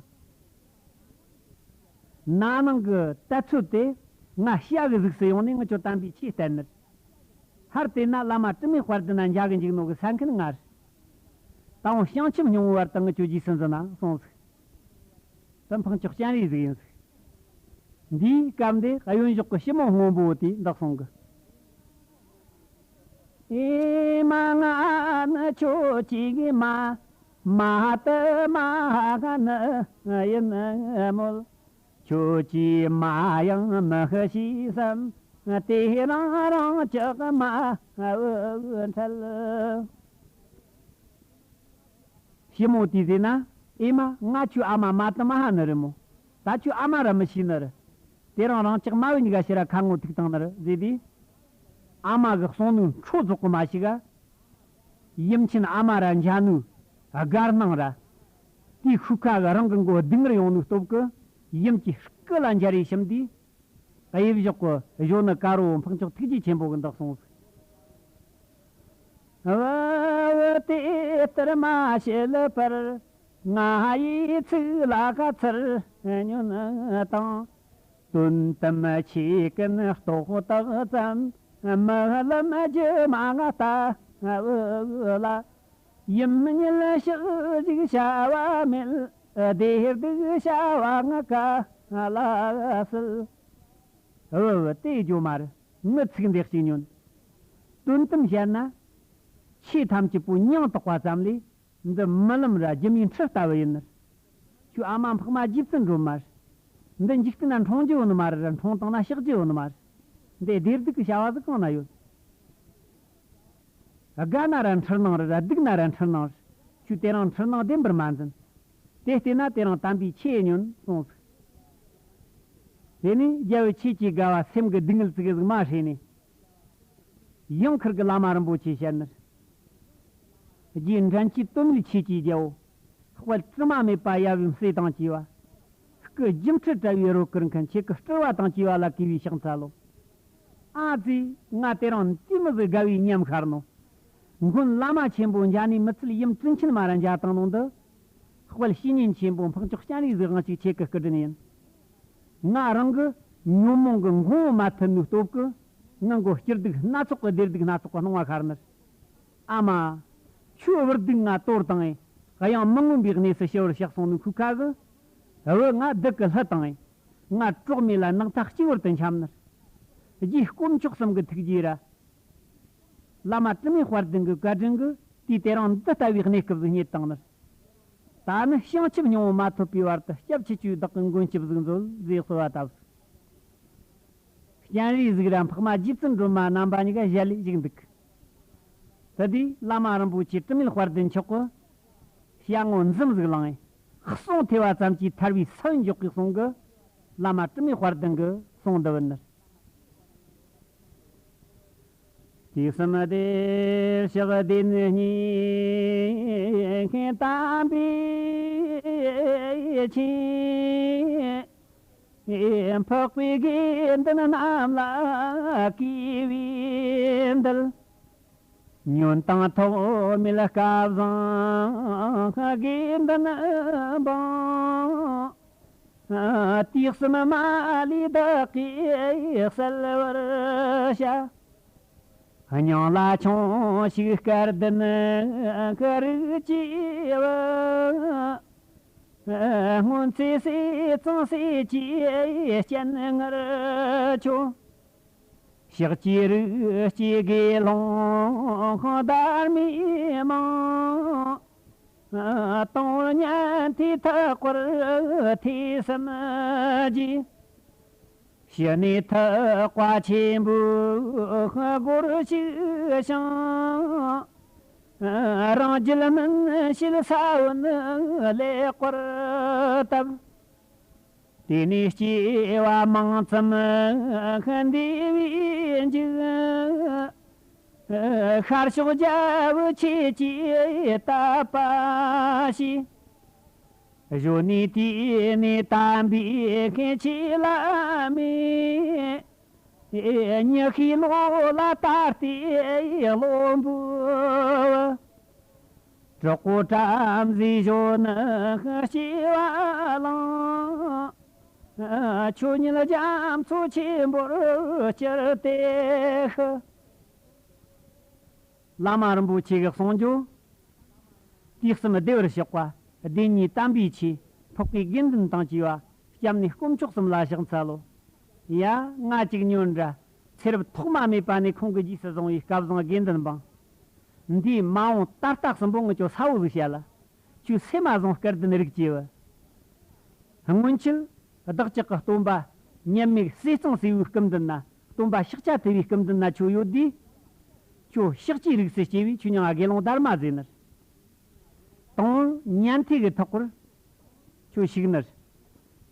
ན་ནིང་གི་དུས་ཚོད་དེ་ང་ཞྭ་གི་གཟུགས་སུ་ཡོང་ནས་ངི་ཁྱོད་དམ་པའི་ཆོས་བསྟན་ནི། ཧར་དེ་ན་བླ་མ་དྲི་མེད་དཔལ་ལྡན་ན་མཇལ་གི་འཇུག་ནོ་གི་ས་མཁན་ང་རེད། ད་འོང་བྱང་ཆུབ་སྙིང་པོའི་བར་དུ་ངི་ཁྱོད་རྗེས་སུ་འཛིན་ན་གསུངས་ཟིག། དེ་འཕགས་མཆོག་སྤྱན་རས་གཟིགས་ཡིན་ཟིག། འདིའི་སྐབས་འདི་གཡོན་ཞོག་གི་ཞི་མོ་སྔོན་པོ་དེ་འདི་གསུང་གི། ཨེ་མ་ང་ནི་ཁྱོད་ཀྱི་མ། མ་དུ་མ་ག་ནི་ཡིན་མོད། ཁྱོད་ཀྱི་མ་ཡང་མི་ཤེས་སམ། དེ་རང་རང་ཅག་མ་འཕྲལ། ཞི་མོ་དེས་ཟེར་ན། ཨེ་མ། ང་ཁྱོའི་ཨ་མ་མ་དུ་མ་ཧ་ནི་རེད་མོ། ད་ཁྱོའི་ཨ་མ་ར་མི་ཤེས་ནི་རེད། དེ་རིང་རང་ཅག་མ་བུ་གཉིས་ཀ་ཕྱིར་ར་ཁ་ངོ་ཐུག་བཏང་ནི་རེད་ཟེར་དུས། ཨ་མ་གི་གསུང་ནོ་འཕྲོ་རྫོགས་གི་མ་ཤེས་ག། ཡུམ་ཆེན་ཨ་མ་ར་མཇལ་ནོ་དགའ་སྣང་ར། དེའི་ཤུགས་ཁ་གི་རང་གི་མགོ་སྡུག་བསྔལ་ཡོང་ནོ་སྟོབས་གི། ཡུམ་གྱི་སྐུ་ལ་མཇལ་རེ་ཞིམ་དུས། དབྱིབས་གཞོག་གི་གཞོན་ནུ་དཀར་བོ་འཕགས་མཆོག་ཐུགས་རྗེ་ཆེན་པོ་གི་འདི་གསུངས་སོ། བུ་དེ་ལྟར་མ་བྱེད་པར། ང་ཡི་ཚིག་ལ་ཁ་ཚུར་ཉོན་དང་། དོན་དམ་ཆོས་ཀུན་རྟོགས་དག་ཙམ། རྨི་ལམ་སྒྱུ་མ་ང་ལྟ་བུ་ལ། ཡུམ་ཉིད་ཕྱག་ཞིག་བྱ་བ་མེད། བདེ་སྡུག་བྱ་བ་ང་ག་ལ་སྲིད། བུ་བུ་དེ་སྒྱོ་མ་རེད། ངི་ཚིག་འདི་གཅིག་ཉོན། དོན་དམ་བཤད་ན། ཆོས་ཐམས་ཅད་པོ་མྱིང་བཏགས་པ་ཙམ་ལས། འདི་རྨི་ལམ་ར་སྒྱུ་མའི་འཁྲུལ་ལྟ་བུ་ཡིན་ནི། ཁྱོའི་ཨ་མ་འཕགས་མ་རྗེ་བཙུན་སྒྲོལ་མ་རེད། འདི་འཇིག་རྟེན་ན་འཁྲུངས་རྒྱུ་ཡོད་ནི་མ་རེད་ར་འཁྲུངས་བཏང་ན་གཤེགས་རྒྱུ་ཡོད་ནི་མ་རེད། འདི་བདེ་སྡུག་གི་བྱ་བ་ཟིག་གང་ན་ཡོད། དགའ་ན་ར་འཁྲུལ་སྣང་རེད་ར་སྡུག་ན་ར་འཁྲུལ་སྣང་རེད། ཁྱོད་དེ་རིང་འཁྲུལ་སྣང་བདེན་པར་མ་འཛིན། དེ་བལྟས་ན་དེ་རིང་དམ་པའི་ཆོས་ཉོན་གསུངས་ཟིག། དེ་ནས་རྒྱལ་བུ་ཆོས་ཀྱི་དགའ་བ་སེམས་ཀྱི་སྡུག་བསྔལ་ཙིག་གེ་ཟིག་མ་ཧྲེ་ནས། ཡང་ཁིར་གི་བླ་མ་རིན་པོ་ཆེ་ཞལ་ནས། རྗེ་འགྲན་བྱེད་དོན་མེད་ཆོས་ཀྱི་རྒྱལ་པོ། དཔལ་དྲི་མ་མེད་པ་ཡབ་ཡུམ་སྲས་དང་བཅས་པ། སྐུ་སྒྱུ་འཕྲུལ་དྲ་བའི་རོལ་གར་མཁན་ཁྱེད་ཀྱི་སྤྲུལ་བ་དང་བཅས་པ་ལ་གུས་པས་ཕྱག་འཚལ་ལོ། ཨ་ཙི། ང་དེ་རིང་དེ་མི་ཟིག་དགའ་བའི་ཉམས་ཤར་ནོ། མགོན་བླ་མ་ཆེན་པོ་མཇལ་ནས་མི་ཚད་ཡུམ་དྲིན་ཆེན་མ་ར་མཇལ་བཏང་ནོ་འདི། དཔལ་བཤེས་གཉེན་ཆེན་པོ་འཕགས་མཆོག་སྤྱན་རས་གཟིགས་དབང་ཕྱུག་ཁྱེད་ཀྱི་སྐུ་དྲིན་ཡིན། ང་རང་གི་ཉོན་མོངས་ཀྱི་འགོང་བོ་མ་ཐུལ་ནོའི་སྟོབས་ཀྱིས་ངའི་མགོ་སྐྱིད་སྡུག་སྣ་ཚོགས་ཀྱི་བདེ་སྡུག་སྣ་ཚོགས་ཀྱི་སྣང་བ་ཤར་ནི། ཨ་མ། ཁྱོད་བུ་སྡུག་ང་དོར་བཏང་ངས་གཡང་མི་མངོན་པའི་གནས་སུ་ཞི་བར་གཤེགས་སོང་ནོའི་ཁུག་ཁ་གིས། བུ་ང་སྡུག་གི་ལྷུ་བཏང་ངས། ང་གྲོགས་མེད་ལ་ནགས་མཐའ་གཅིག་པུར་དུ་འཁྱམས་ནི། རྗེ་དཀོན་མཆོག་གསུམ་གྱི་ཐུགས་རྗེ་ར། བླ་མ་དྲི་མེད་དཔལ་ལྡན་གྱི་བཀའ་དྲིན་གྱིས་དུས་དེ་རིང་འདི་ལྟ་བུའི་གནས་སྐབས་སུ་རྙེད་བཏང་ནི། ད་ནི་བྱང་ཆུབ་སྙིང་པོ་མ་ཐོབ་པའི་བར་དུ་སྐྱབས་ཆེ་ཆུའི་བདག་གི་མགོན་སྐྱབས་ཟིག་མཛོད་ཟེར་གསོལ་བ་བཏབ། སྤྱན་རས་གཟིགས་ར་འཕགས་མ་རྗེ་བཙུན་སྒྲོལ་མ་རྣམ་པ་གཉིས་ཀ་ཞལ་ལས་བཞུགས་འདུག། དེ་དུས་བླ་མ་རིན་པོ་ཆེ་དྲི་མེད་དཔལ་ལྡན་མཆོག་གིས་ཞྭ་ངོ་འཛུམ་ཟིག་ལངས་ངས། གསུང་ཐོས་པ་ཙམ་གྱིས་ཐར་བའི་ས་བོན་འཇོག་གི་གསུང་གིས། བླ་མ་དྲི་མེད་དཔལ་ལྡན་གྱི་གསུང་འདི་བུད་ནི། དུས་གསུམ་བདེ་གཤེགས་བདེན་བཞིའི་དམ་པའི་ཆོས། འཕགས་པའི་དགེ་འདུན་རྣམས་ལ་གུས་པས་འདུད། ཉོན་དང་ཐོགས་མེད་སྐལ་བཟང་དགེ་འདུན་འབུམ། དུས་གསུམ་མ་ལུས་བདག་གིས་གསལ་བར་བྱ། སྙིང་ལ་ཆུང་ཞིག་སྐལ་ལྡན་གྱི་རིགས་ཀྱི་བུ། སྔོན་ཚེ་སྲས་གཙང་སྲས་ཀྱི་སྤྱན་སྔར་ཁྱོད། ཕྱག་བགྱིས་རིགས་ཀྱི་དགེ་སློང་དར་མའི་མིང་། དང་པོར་ཉན་ཐོས་ཐེག་པར་ཐོས་བསམ་གྱིས། ཕྱི་ནས་ཐེག་པ་ཆེན་པོའི་སྒོར་ཞུགས་ཤིང་། རང་རྒྱུད་སྨིན་བྱེད་ས་བོན་ལེགས་པར་བཏབ། དེ་ནས་སྐྱེ་བ་མང་ཙམ་འདས་པའི་མཇུག་ཤར་ཕྱོགས་རྒྱལ་པོའི་ཆོས་ཀྱི་དད་པ་བྱས། གཞོན་ནུའི་དུས་ནས་དམ་པའི་ཆོས་ལ་མོས། ཉི་ཤུའི་ལོ་ལ་ད་ལྟའི་བློན་པོ། གྲོགས་པོ་བྲམ་ཟེ་གཞོན་ནུ་སྐྱེ་བ་བླངས། ཆོས་ཉིད་རྒྱ་མཚོ་ཆེན་པོར་གྱུར་ཏེ་ཤི། བླ་མ་རིན་པོ་ཆེ་གིས་གསུངས་རྒྱུ། དུས་གསུམ་བདེ་བར་གཤེགས་པ། བདེན་གཉིས་དམ་པའི་ཆོས། འཕགས་པའི་དགེ་འདུན་དང་བཅས་པ། སྐྱབས་གནས་དཀོན་མཆོག་གསུམ་ལ་ཕྱག་འཚལ་ལོ། ཡ། ང་གཅིག་ཉོན་དྲ། ཚེ་རབས་ཐོག་མ་མེད་པ་ནས་ཁོང་གིས་རྗེས་སུ་བཟུང་བའི་སྐལ་བཟང་དགེ་འདུན་པ། འདིའི་མ་འོངས་ད་ལྟ་གསུམ་པོ་ངེད་ཚོ་ས་བོ་ཟིག་བཤད་ལ། ཁྱོད་སེམས་མ་བཟུང་སྐལ་ལྡན་རིགས་ཀྱི་བུ། སྔོན་ཆད་བདག་ཅག་གི་སྟོན་པ་མཉམ་མེད་ཟས་གཙང་སྲས་པོའི་སྐུ་མདུན་ན། སྟོན་པ་ཤཱཀྱ་ཐུབ་པའི་སྐུ་མདུན་ན་ཁྱོད་ཡོད་དུས། ཁྱོད་ཕྱག་བཅས་རིགས་སུ་སྐྱེས་པས་ཁྱོད་མྱིང་ང་དགེ་སློང་དར་མ་ཟེར་ནི། དང་པོར་ཉན་ཐོས་ཀྱི་ཐེག་པར་ཁྱོད་ཞུགས་ནི།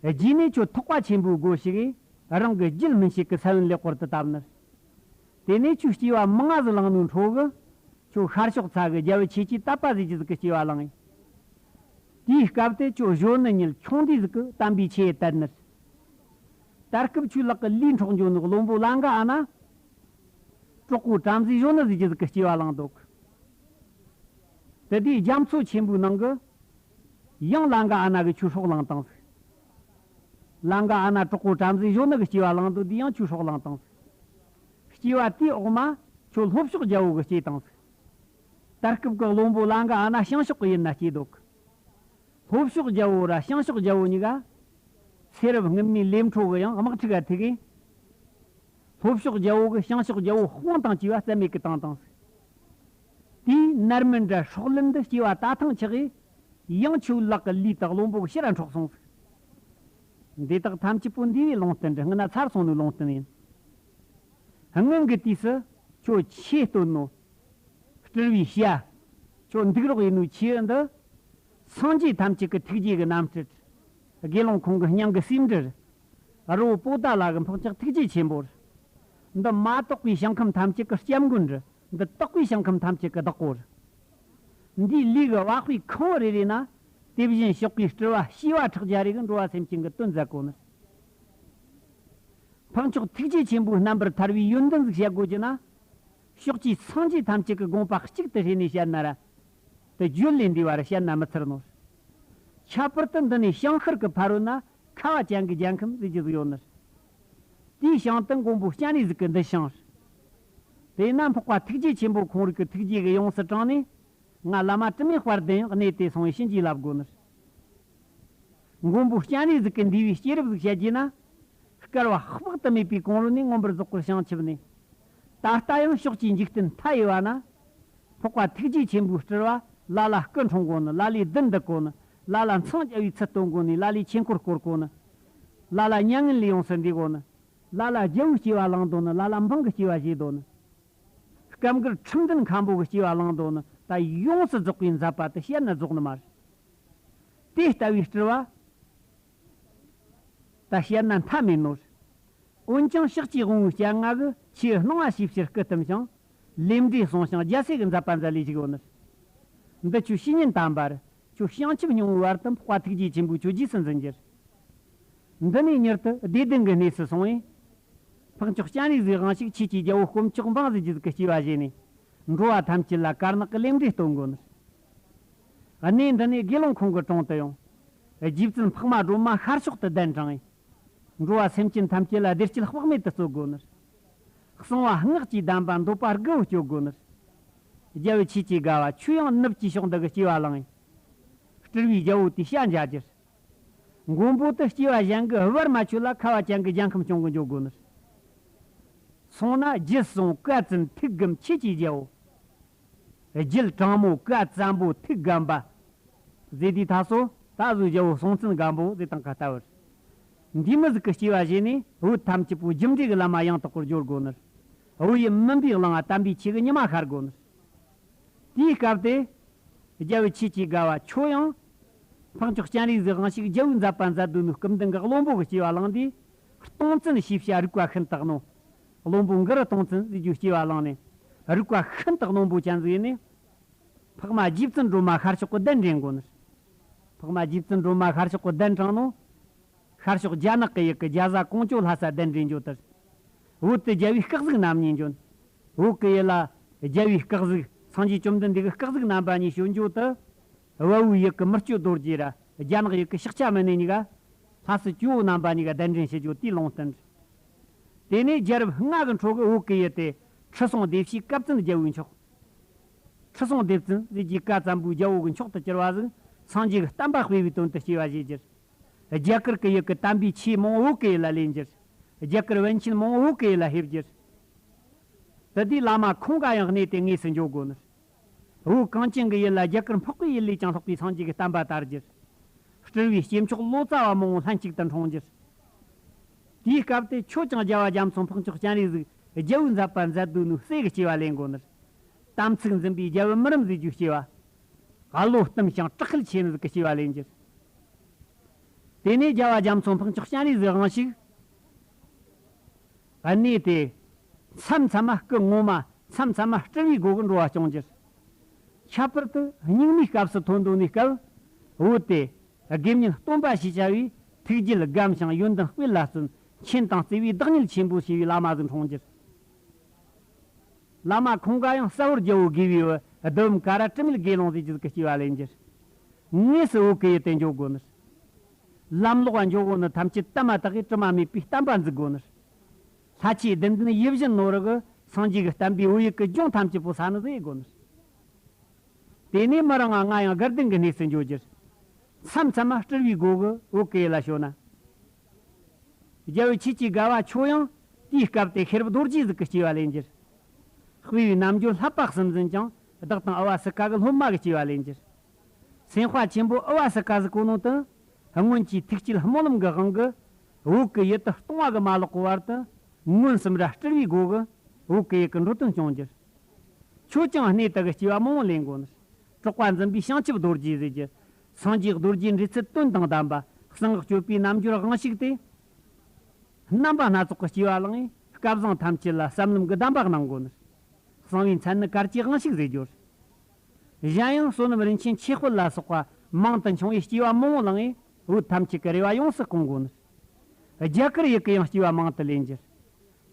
རྗེས་ནས་ཁྱོད་ཐེག་པ་ཆེན་པོའི་སྒོ་ཞུགས་ཡས་རང་གི་རྒྱུད་སྨིན་བྱེད་ཀྱི་ས་བོན་ལེགས་པར་དུ་བཏབ་ནི། དེ་ནས་ཁྱོད་སྐྱེ་བ་མང་ང་ཟིག་བླངས་ནོའི་འཕྲོ་གི། ཁྱོད་ཤར་ཕྱོགས་ས་གི་རྒྱལ་པོའི་ཆོས་ཀྱི་དད་པ་ཟེར་རྒྱུ་ཟིག་གི་སྐྱེ་བ་བླངས་ཡིན། དེའི་སྐབས་དེ་ཁྱོད་གཞོན་ནུ་ཉིད་ཆུང་དུས་ཟིག་གི་དམ་པའི་ཆོས་དད་ནི། ད་སྐབས་ཁྱོད་ལག་གི་ལུས་འཕྲོག་འགྱོ་ནི་བློན་པོ་ལང་ཀ་ཨ་ན། གྲོགས་པོ་བྲམ་ཟེ་གཞོན་ནུ་ཟེར་རྒྱུ་ཟིག་གི་སྐྱེ་བ་བླངས་འདུག། དེ་དུས་རྒྱ་མཚོ་ཆེན་པོའི་ནང་གི་ཡང་ལང་ཀ་ཨ་ན་གིས་ཁྱོད་སྲོག་བླངས་བཏང་ཟིག། ལང་ཀ་ཨ་ན་གྲོགས་པོ་བྲམ་ཟེ་གཞོན་ནུ་གི་སྐྱེ་བ་བླངས་འདུག། དེ་ཡང་ཁྱོད་སྲོག་བླངས་བཏང་ཟིག། སྐྱེ་བ་དེའི་འོག་མ་ཁྱོད་ལྷོ་ཕྱོགས་རྒྱལ་པོ་གིས་སྐྱེས་བཏང་ཟིག། ད་སྐབས་ཀྱི་བློན་པོ་ལང་ཀ་ཨ་ན་བྱང་ཕྱོགས་ཀྱི་ཡུལ་ན་སྐྱེས་འདུག། ལྷོ་ཕྱོགས་རྒྱལ་པོ་ར་བྱང་ཕྱོགས་རྒྱལ་པོ་གཉིས་ཀ་ཚེ་རབས་སྔོན་མའི་ལས་འཕྲོ་གི་ཡང་དམག་འཁྲུག་ག་ཐུག་གི། ལྷོ་ཕྱོགས་རྒྱལ་པོ་གིས་བྱང་ཕྱོགས་རྒྱལ་པོ་དཔུང་དང་བཅས་པ་རྩ་མེད་ཀྱི་བཏང་བཏང་ཟིག། དེས་ནར་མི་འདྲ་སྲོག་ལན་དུ་སྐྱེ་བ་ད་ཐེངས་ཆགས་གི། ཡང་ཁྱོད་ལག་གི་ལུས་དག་བློན་པོ་གི་ཕྱིར་ར་འཕྲོག་སོང་ཟིག། འདི་དག་ཐམས་ཅད་པོ་འདས་པའི་ལུང་བསྟན་རེད། སྔོན་ན་ཚར་སོང་ནོའི་ལུང་བསྟན་ཡིན། སྔོན་གྱི་དུས་སུ་ཁྱོད་ཆོས་སྟོན་ནོ། སྤྲུལ་པའི་ཞྭ། ཁྱོད་འདུག་རོགས་ཡིན་ནོའི་ཆོས་འདི། སངས་རྒྱས་ཐམས་ཅད་ཀྱི་ཐུགས་རྗེ་གི་རྣམ་སྤྲུལ། དགེ་སློང་ཁོང་གི་སྙིང་གི་སེམས་འདྲིར། རི་བོ་པོ་ཏ་ལ་གི་འཕགས་མཆོག་ཐུགས་རྗེ་ཆེན་པོར། འདི་མ་དག་པའི་ཞིང་ཁམས་ཐམས་ཅད་ཀྱི་སྐྱབས་མགོན་རེད། འདི་དག་པའི་ཞིང་ཁམས་ཐམས་ཅད་ཀྱི་བདག་པོ་རེད། འདིའི་ལུས་ཀྱི་བ་སྤུའི་ཁང་བུ་རེ་རེ་ན། དེ་བཞིན་གཤེགས་པའི་སྤྲུལ་པ་བྱེ་བ་ཕྲག་བརྒྱ་རེ་གིས་འགྲོ་བ་སེམས་ཅན་གྱི་དོན་མཛད་གོ་ནི། འཕགས་མཆོག་ཐུགས་རྗེ་ཆེན་པོའི་རྣམ་པར་ཐར་བའི་ཡོན་ཏན་ཟིག་བཤད་དགོས་ཀྱི་ན། ཕྱོགས་བཅུའི་སངས་རྒྱས་ཐམས་ཅད་ཀྱི་དགོངས་པ་གཅིག་ཏུ་བསྲེས་ནས་བཤད་ན་ར། དེ་བརྗོད་ལས་འདས་པ་ར་བཤད་ན་མི་ཚར་ནོ། ཁྱད་པར་དུ་འདི་ནས་བྱང་ཤར་གྱི་ཕ་རོལ་ན་ཁ་བ་ཅན་གྱི་རྒྱལ་ཁམས་ཟེར་རྒྱུ་ཟིག་ཡོད་ནི། དེའི་བྱང་དུ་མགོན་པོ་སྤྱན་རས་གཟིགས་ཀྱི་འདུ་ཞིང་། དེས་ན་འཕགས་པ་ཐུགས་རྗེ་ཆེན་པོ་ཁོང་རིག་གི་ཐུགས་རྗེ་གིས་ཡོངས་སུ་དྲངས་ནས། ང་བླ་མ་དྲི་མེད་དཔལ་ལྡན་ཡང་གནས་དེ་སོང་བའི་བྱིན་གྱིས་བརླབས་དགོས་ནི། མགོན་པོ་སྤྱན་རས་གཟིགས་ཀྱི་འདས་པའི་སྐྱེས་རབས་ཟིག་བཤད་རྒྱུ་ན། བསྐལ་པ་དཔག་ཏུ་མེད་པའི་གོང་རོལ་ནས་མངོན་པར་རྫོགས་པར་བྱང་ཆུབ་ནས། ད་ལྟ་ཡང་ཕྱོགས་བཅུའི་འཇིག་རྟེན་མཐའ་ཡས་པ་ན། འཕགས་པ་ཐུགས་རྗེ་ཆེན་པོའི་སྤྲུལ་པ་ལ་ལ་སྐུ་འཁྲུངས་གོ་ནི། ལ་ལས་བདུད་འདུལ་གོ་ནི། ལ་ལ་འཚང་རྒྱ་བའི་ཚུལ་སྟོན་གོ་ནི། ལ་ལས་ཆོས་འཁོར་བསྐོར་གོ་ནི། ལ་ལ་མྱ་ངན་ལས་ཡོངས་སུ་འདས་གོ་ནི། ལ་ལ་རྒྱལ་པོའི་སྐྱེ་བ་བླངས་དོ་ནི། ལ་ལ་འབངས་ཀྱི་སྐྱེ་བ་བཞེས་དོ་ནི། སྐབས་འགར་ཁྲིམས་ལྡན་མཁན་པོ་གི་སྐྱེ་བ་བླངས་དོ་ནི། ད་ཡོངས་སུ་རྫོགས་པའི་མཛད་པ་དེ་བཤད་ན་རྫོགས་ནི་མ་རེད། དེ་ལྟ་བུའི་སྤྲུལ་པ་ད་བཤད་ན་མཐའ་མེད་ནོ། འོན་ཀྱང་ཕྱག་བཅས་དབང་པོའི་སྤྱན་ལྔ་གིས་ཆོས་སྣང་བ་ཤེས་ཕྱིར་སྐུ་བལྟམས་ཤིང་། ལས་འབྲས་གསུངས་ཤིང་རྒྱལ་སྲས་ཀྱི་མཛད་པ་མཛད་ལས་བཞུགས་ཡོད་ནི། འདི་ཆོས་བཤེས་གཉེན་དམ་པ་རེད། ཁྱོད་བྱང་ཆུབ་སྙིང་པོའི་བར་དུ་འཕགས་པ་ཐུགས་རྗེ་ཆེན་པོས་ཁྱོད་རྗེས་སུ་འཛིན་རྒྱུ་རེད། འདི་ནས་མྱུར་དུ་བདེ་ལྡན་གྱི་གནས་སུ་སོང་བས། འཕགས་མཆོག་སྤྱན་རས་གཟིགས་དབང་ཕྱུག་ཆོས་ཀྱི་རྒྱལ་པོ་དཀོན་མཆོག་འབངས་ཟེར་རྒྱུ་ཟིག་གི་སྐྱེ་བ་བཞེས་ནས། འགྲོ་བ་ཐམས་ཅད་ལ་དཀར་ནག་གི་ལས་འབྲས་སྟོན་དགོས་ནི། གནས་འདི་ནས་དགེ་སློང་ཁོང་གི་དྲུང་དུ་ཡོང་། རྗེ་བཙུན་འཕགས་མ་སྒྲོལ་མ་ཤར་ཕྱོགས་དུ་གདན་དྲངས། འགྲོ་བ་སེམས་ཅན་ཐམས་ཅད་ལ་བདེ་སྐྱིད་དཔག་མེད་དུ་སྩོལ་དགོས་ནི། གསང་བ་སྔགས་ཀྱི་གདམས་པ་འདོད་པ་དགུ་བོ་སྐྱོབ་དགོས་ནི། རྒྱལ་པོའི་ཆོས་ཀྱི་དགའ་བ་ཁྱོད་ཡང་ནུབ་ཀྱི་ཕྱོགས་འདི་གི་སྐྱེ་བ་བླངས། སྤྲུལ་པའི་རྒྱལ་པོ་དེའི་ཞལ་མཇལ་རྒྱུར། མགོན་པོ་དེ་སྐྱེ་བ་གཞན་གྱི་བར་མ་ཆོད་ལ་ཁ་བ་ཅན་གྱི་རྒྱལ་ཁམས་སྐྱོང་གི་འཇུག་དགོས་ནི། སོང་ན་རྒྱུད་སྲུང་བཀའ་བཙུན་ཐུགས་སྒོམ་ཆོས་ཀྱི་རྒྱལ་པོ། རྒྱུད་དྲང་མོ་བཀའ་བཙན་པོ་ཐུགས་སྒམ་པ། ཟེར་དུས་ད་སོ་ད་གཟོད་རྒྱལ་པོ་སྲོང་བཙན་སྒམ་པོ་ཟེར་དང་ཁ་ལྟ་བར། འདི་མི་ཟིག་གི་སྐྱེ་བ་བཞེས་ནས་བོད་ཐམས་ཅད་པོ་རྒྱུ་འབྲས་ཀྱི་ལམ་མ་ཡང་དག་པར་སྦྱོར་དགོས་ནི། བོད་ཡུལ་མུན་པའི་གླིང་ང་དམ་པའི་ཆོས་ཀྱི་ཉི་མ་ཤར་དགོས་ནི། དེའི་སྐབས་དེ། རྒྱལ་བུ་ཆོས་ཀྱི་དགའ་བ་ཁྱོད་ཡང་། འཕགས་མཆོག་སྤྱན་རས་གཟིགས་དབང་ཕྱུག་རྒྱལ་བོའི་མཛད་པ་མཛད་སྡོད་ནོ་སྐུ་མདུན་གྱི་བློན་པོ་གི་སྐྱེ་བ་བླངས་དུས། སྟོང་བཙན་ཞེས་བྱ་རིག་པ་ཤིན་ཏུ་རྣོ། བློན་པོ་གུ་རུ་སྟོང་བཙན་ཟེར་རྒྱུ་སྐྱེ་བ་བླངས་ནས། རིག་པ་ཤིན་ཏུ་རྣོན་པོ་ཅན་ཟིག་ཡིན་ནས། འཕགས་མ་རྗེ་བཙུན་སྒྲོལ་མ་ཤར་ཕྱོགས་ཀྱི་གདན་འདྲེན་དགོས་ནི། འཕགས་མ་རྗེ་བཙུན་སྒྲོལ་མ་ཤར་ཕྱོགས་ཀྱི་གདན་དྲངས་ནོ། ཤར་ཕྱོགས་རྒྱ་ནག་གི་ཡུལ་གྱི་རྒྱ་བཟའ་ཀོང་ཇོ་ལྷ་ས་གདན་འདྲེན་འགྱོ་དར། བོད་དུ་རྒྱལ་བའི་སྐུ་གཟུགས་རྣམ་གཉིས་འབྱོན། བོད་ཀྱི་ཡུལ་ལ་རྒྱལ་བའི་སྐུ་གཟུགས་སངས་རྒྱས་བཅོམ་ལྡན་འདས་ཀྱི་སྐུ་གཟུགས་རྣམ་པ་གཉིས་བྱོན་འགྱོ་དུ། བལ་བོའི་ཡུལ་གྱི་མི་བསྐྱོད་རྡོ་རྗེ་ར་རྒྱ་ནག་ཡུལ་གྱི་ཤཱཀྱ་མུ་ནེ་གཉིས་ཀ། ལྷ་སྲས་ཇོ་བོ་རྣམ་པ་གཉིས་ཀ་གདན་འདྲེན་ཞུ་རྒྱུ་དེའི་ལུང་བསྟན། དེ་ནས་རྒྱལ་རབས་ལྔ་གི་འཕྲོ་གི་བོད་ཀྱི་ཡུལ་དེ་ཁྲི་སྲོང་ལྡེ་བྱེད་བཀའ་བཙན་རྒྱལ་བོའི་མཆོག་ཁྲི་སྲོང་ལྡེ་བཙན་ཟེར་རྒྱུའི་བཀའ་བཙན་པོའི་རྒྱལ་པོ་གི་མཆོག་ཏུ་གྱུར་པ་ཟིག་སངས་རྒྱས་ཀྱི་བསྟན་པ་སྤེལ་བའི་དོན་དུ་སྐྱེ་བ་བཞེས་རྒྱུར། རྒྱ་གར་གྱི་ཡུལ་གྱི་དམ་པའི་ཆོས་མང་བོ་བོད་ཀྱི་ཡུལ་ལ་ལེན་རྒྱུར། རྒྱ་གར་བན་ཆེན་མང་བོ་བོད་ཀྱི་ཡུལ་ལ་ཕེབས་རྒྱུར། དེ་དུས་བླ་མ་ཁོང་ག་ཡང་གནས་དེ་དངོས་སུ་འགྱོ་དགོས་ནི། བོད་གངས་ཅན་གྱི་ཡུལ་ལ་རྒྱ་གར་འཕགས་པའི་ཡུལ་ལས་ཀྱང་ལྷག་པའི་སངས་རྒྱས་ཀྱི་བསྟན་པ་དར་རྒྱུར། སྤྲུལ་པའི་སྐྱེས་མཆོག་ལོ་ཙཱ་བ་མང་བོ་ལྷན་ཅིག་ཏུ་འཁྲུངས་རྒྱུར། དེའི་སྐབས་དེ་ཁྱོད་ཀྱང་རྒྱལ་བ་རྒྱ་མཚོ་འཕགས་མཆོག་སྤྱན་རས་གཟིགས་རྒྱལ་བོའི་མཛད་པ་མཛད་སྡོད་ནོ་སྲས་ཀྱི་སྐྱེ་བ་ལེན་དགོས་ནི། དམ་ཚིག་འཛིན་པའི་རྒྱལ་བུ་མི་རབས་མཛེས་རྒྱུའི་སྐྱེ་བ། བློ་གཏུམ་ཞིང་དྲག་ཁུལ་ཆེ་ནི་ཟིག་གི་སྐྱེ་བ་ལེན་རྒྱུར། དེ་ནས་རྒྱལ་བ་རྒྱ་མཚོ་འཕགས་མཆོག་སྤྱན་རས་གཟིགས་དབང་ཕྱུག་གནས་དེ། མཚམས་མཚམས་མ་སྐུ་ངོ་མ་མཚམས་མཚམས་མ་སྤྲུལ་པའི་སྒོ་གི་འགྲོ་བ་སྐྱོང་རྒྱུར། ཁྱད་པར་དུ་སྙིགས་མའི་སྐབས་སུ་ཐོན་འདོད་ནུས་སྐབས། བོད་དེ། དགེ་བསྙེན་སྟོན་པ་ཞེས་བྱ་བའི་ཐུགས་རྒྱུད་སྒམ་ཞིང་ཡོན་ཏན་སྤེལ་ལ་བརྩོན། མཁྱེན་དང་བརྩེ་བའི་བདག་ཉིད་ཆེན་པོ་ཞེས་པའི་བླ་མ་ཟིག་འཁྲུངས་རྒྱུར། བླ་མ་ཁོང་ག་ཡང་གསལ་བོར་རྒྱལ་པོ་དགེ་བའི་བུ་གདོལ་པ་ཀ་ར་དྲི་མེད་དགེ་སློང་ཟེར་རྒྱུ་ཟིག་གི་སྐྱེ་བ་ལེན་རྒྱུར། དངོས་སུ་བོད་ཀྱི་ཡུལ་དེ་འགྱོ་དགོས་ནི། ལམ་ལོག་པ་འགྱོ་དགོས་ནི་ཐམས་ཅད་དུ་མ་དག་གིས་དྲི་མ་མེད་པའི་བསྟན་པ་འཛུགས་དགོས་ནི། ལྷ་ཆོས་བདུན་ལྡན་ཡིད་བཞིན་ནོར་བུ་གི་སངས་རྒྱས་ཀྱི་བསྟན་པའི་བོད་ཡུལ་གྱི་ལྗོངས་ཐམས་ཅད་པོ་ས་ནི་ཟིག་དགོས་ནི། དེ་ནས་མི་རང་ང་ང་ཡང་དགའ་ལྡན་གྱི་གནས་སུ་འགྱོ་རྒྱུར། མཚམས་མཚམས་མ་སྤྲུལ་པའི་སྒོ་གི་བོད་ཀྱི་ཡུལ་ལ་ཞོན་ན། རྒྱལ་བུ་ཆོས་ཀྱི་དགའ་བ་ཁྱོད་ཡང་དེའི་སྐབས་དེ་ཤེས་རབ་རྡོ་རྗེ་ཟིག་གི་སྐྱེ་བ་ལེན་རྒྱུར། སྤེལ་བའི་རྣལ་འབྱོར་བསླབ་པ་གསུམ་འཛིན་ཅིང་བདག་དང་ཨ་བ་སི་ཀ་གི་སློབ་མ་གི་སྐྱེ་བ་ལེན་རྒྱུར། སེམས་དཔའ་ཆེན་པོ་ཨ་བ་སི་ཀ་ཟིག་གོ་ནོ་དུ། སྔོན་གྱི་ཐུགས་བསྐྱེད་སྨོན་ལམ་གི་དབང་གིས། བོད་ཀྱི་ཡུལ་དུ་སྟོང་བ་གི་མ་ལོག་གི་བར་དུ། མངོན་སུམ་ར་སྤྲུལ་པའི་སྒོ་གིས། བོད་ཀྱི་ཡུལ་གྱི་འགྲོ་དོན་སྐྱོང་རྒྱུར། ཁྱོད་ཀྱང་གནས་དག་གི་སྐྱེ་བ་མང་བོ་ལེན་དགོས་ནི། གྲགས་པ་འཛིན་པའི་བྱང་ཆུབ་རྡོ་རྗེ་ཟེར་རྒྱུ། སངས་རྒྱས་རྡོ་རྗེ་འབྲེལ་ཚད་དོན་དང་ལྡན་པ། གསང་སྔགས་སྤྱོད་པའི་རྣལ་འབྱོར་དབང་ཕྱུག་སྟེ། རྣམ་པ་སྣ་ཚོགས་ཀྱི་སྐྱེ་བ་བླངས་ནས་སྐལ་བཟང་ཐམས་ཅད་ལ་བསམ་ལམ་གྱི་གདམས་པ་གནང་དགོས་ནི། གསང་བའི་མཚན་ནི་གར་གྱི་དབང་ཕྱུག་ཟེར་རྒྱུ། གཞན་ཡང་བསོད་ནམས་རིན་ཆེན་ཆོས་དཔལ་ལ་སོགས་པ་མང་དུ་འཆང་བའི་སྐྱེ་བ་མང་བོ་བླངས་ནས་བོད་ཐམས་ཅད་ཀྱི་རེ་བ་ཡོངས་སུ་སྐོང་དགོས་ནི། རྒྱ་གར་ཡུལ་གྱི་ཡང་སྐྱེ་བ་མང་དུ་ལེན་རྒྱུར།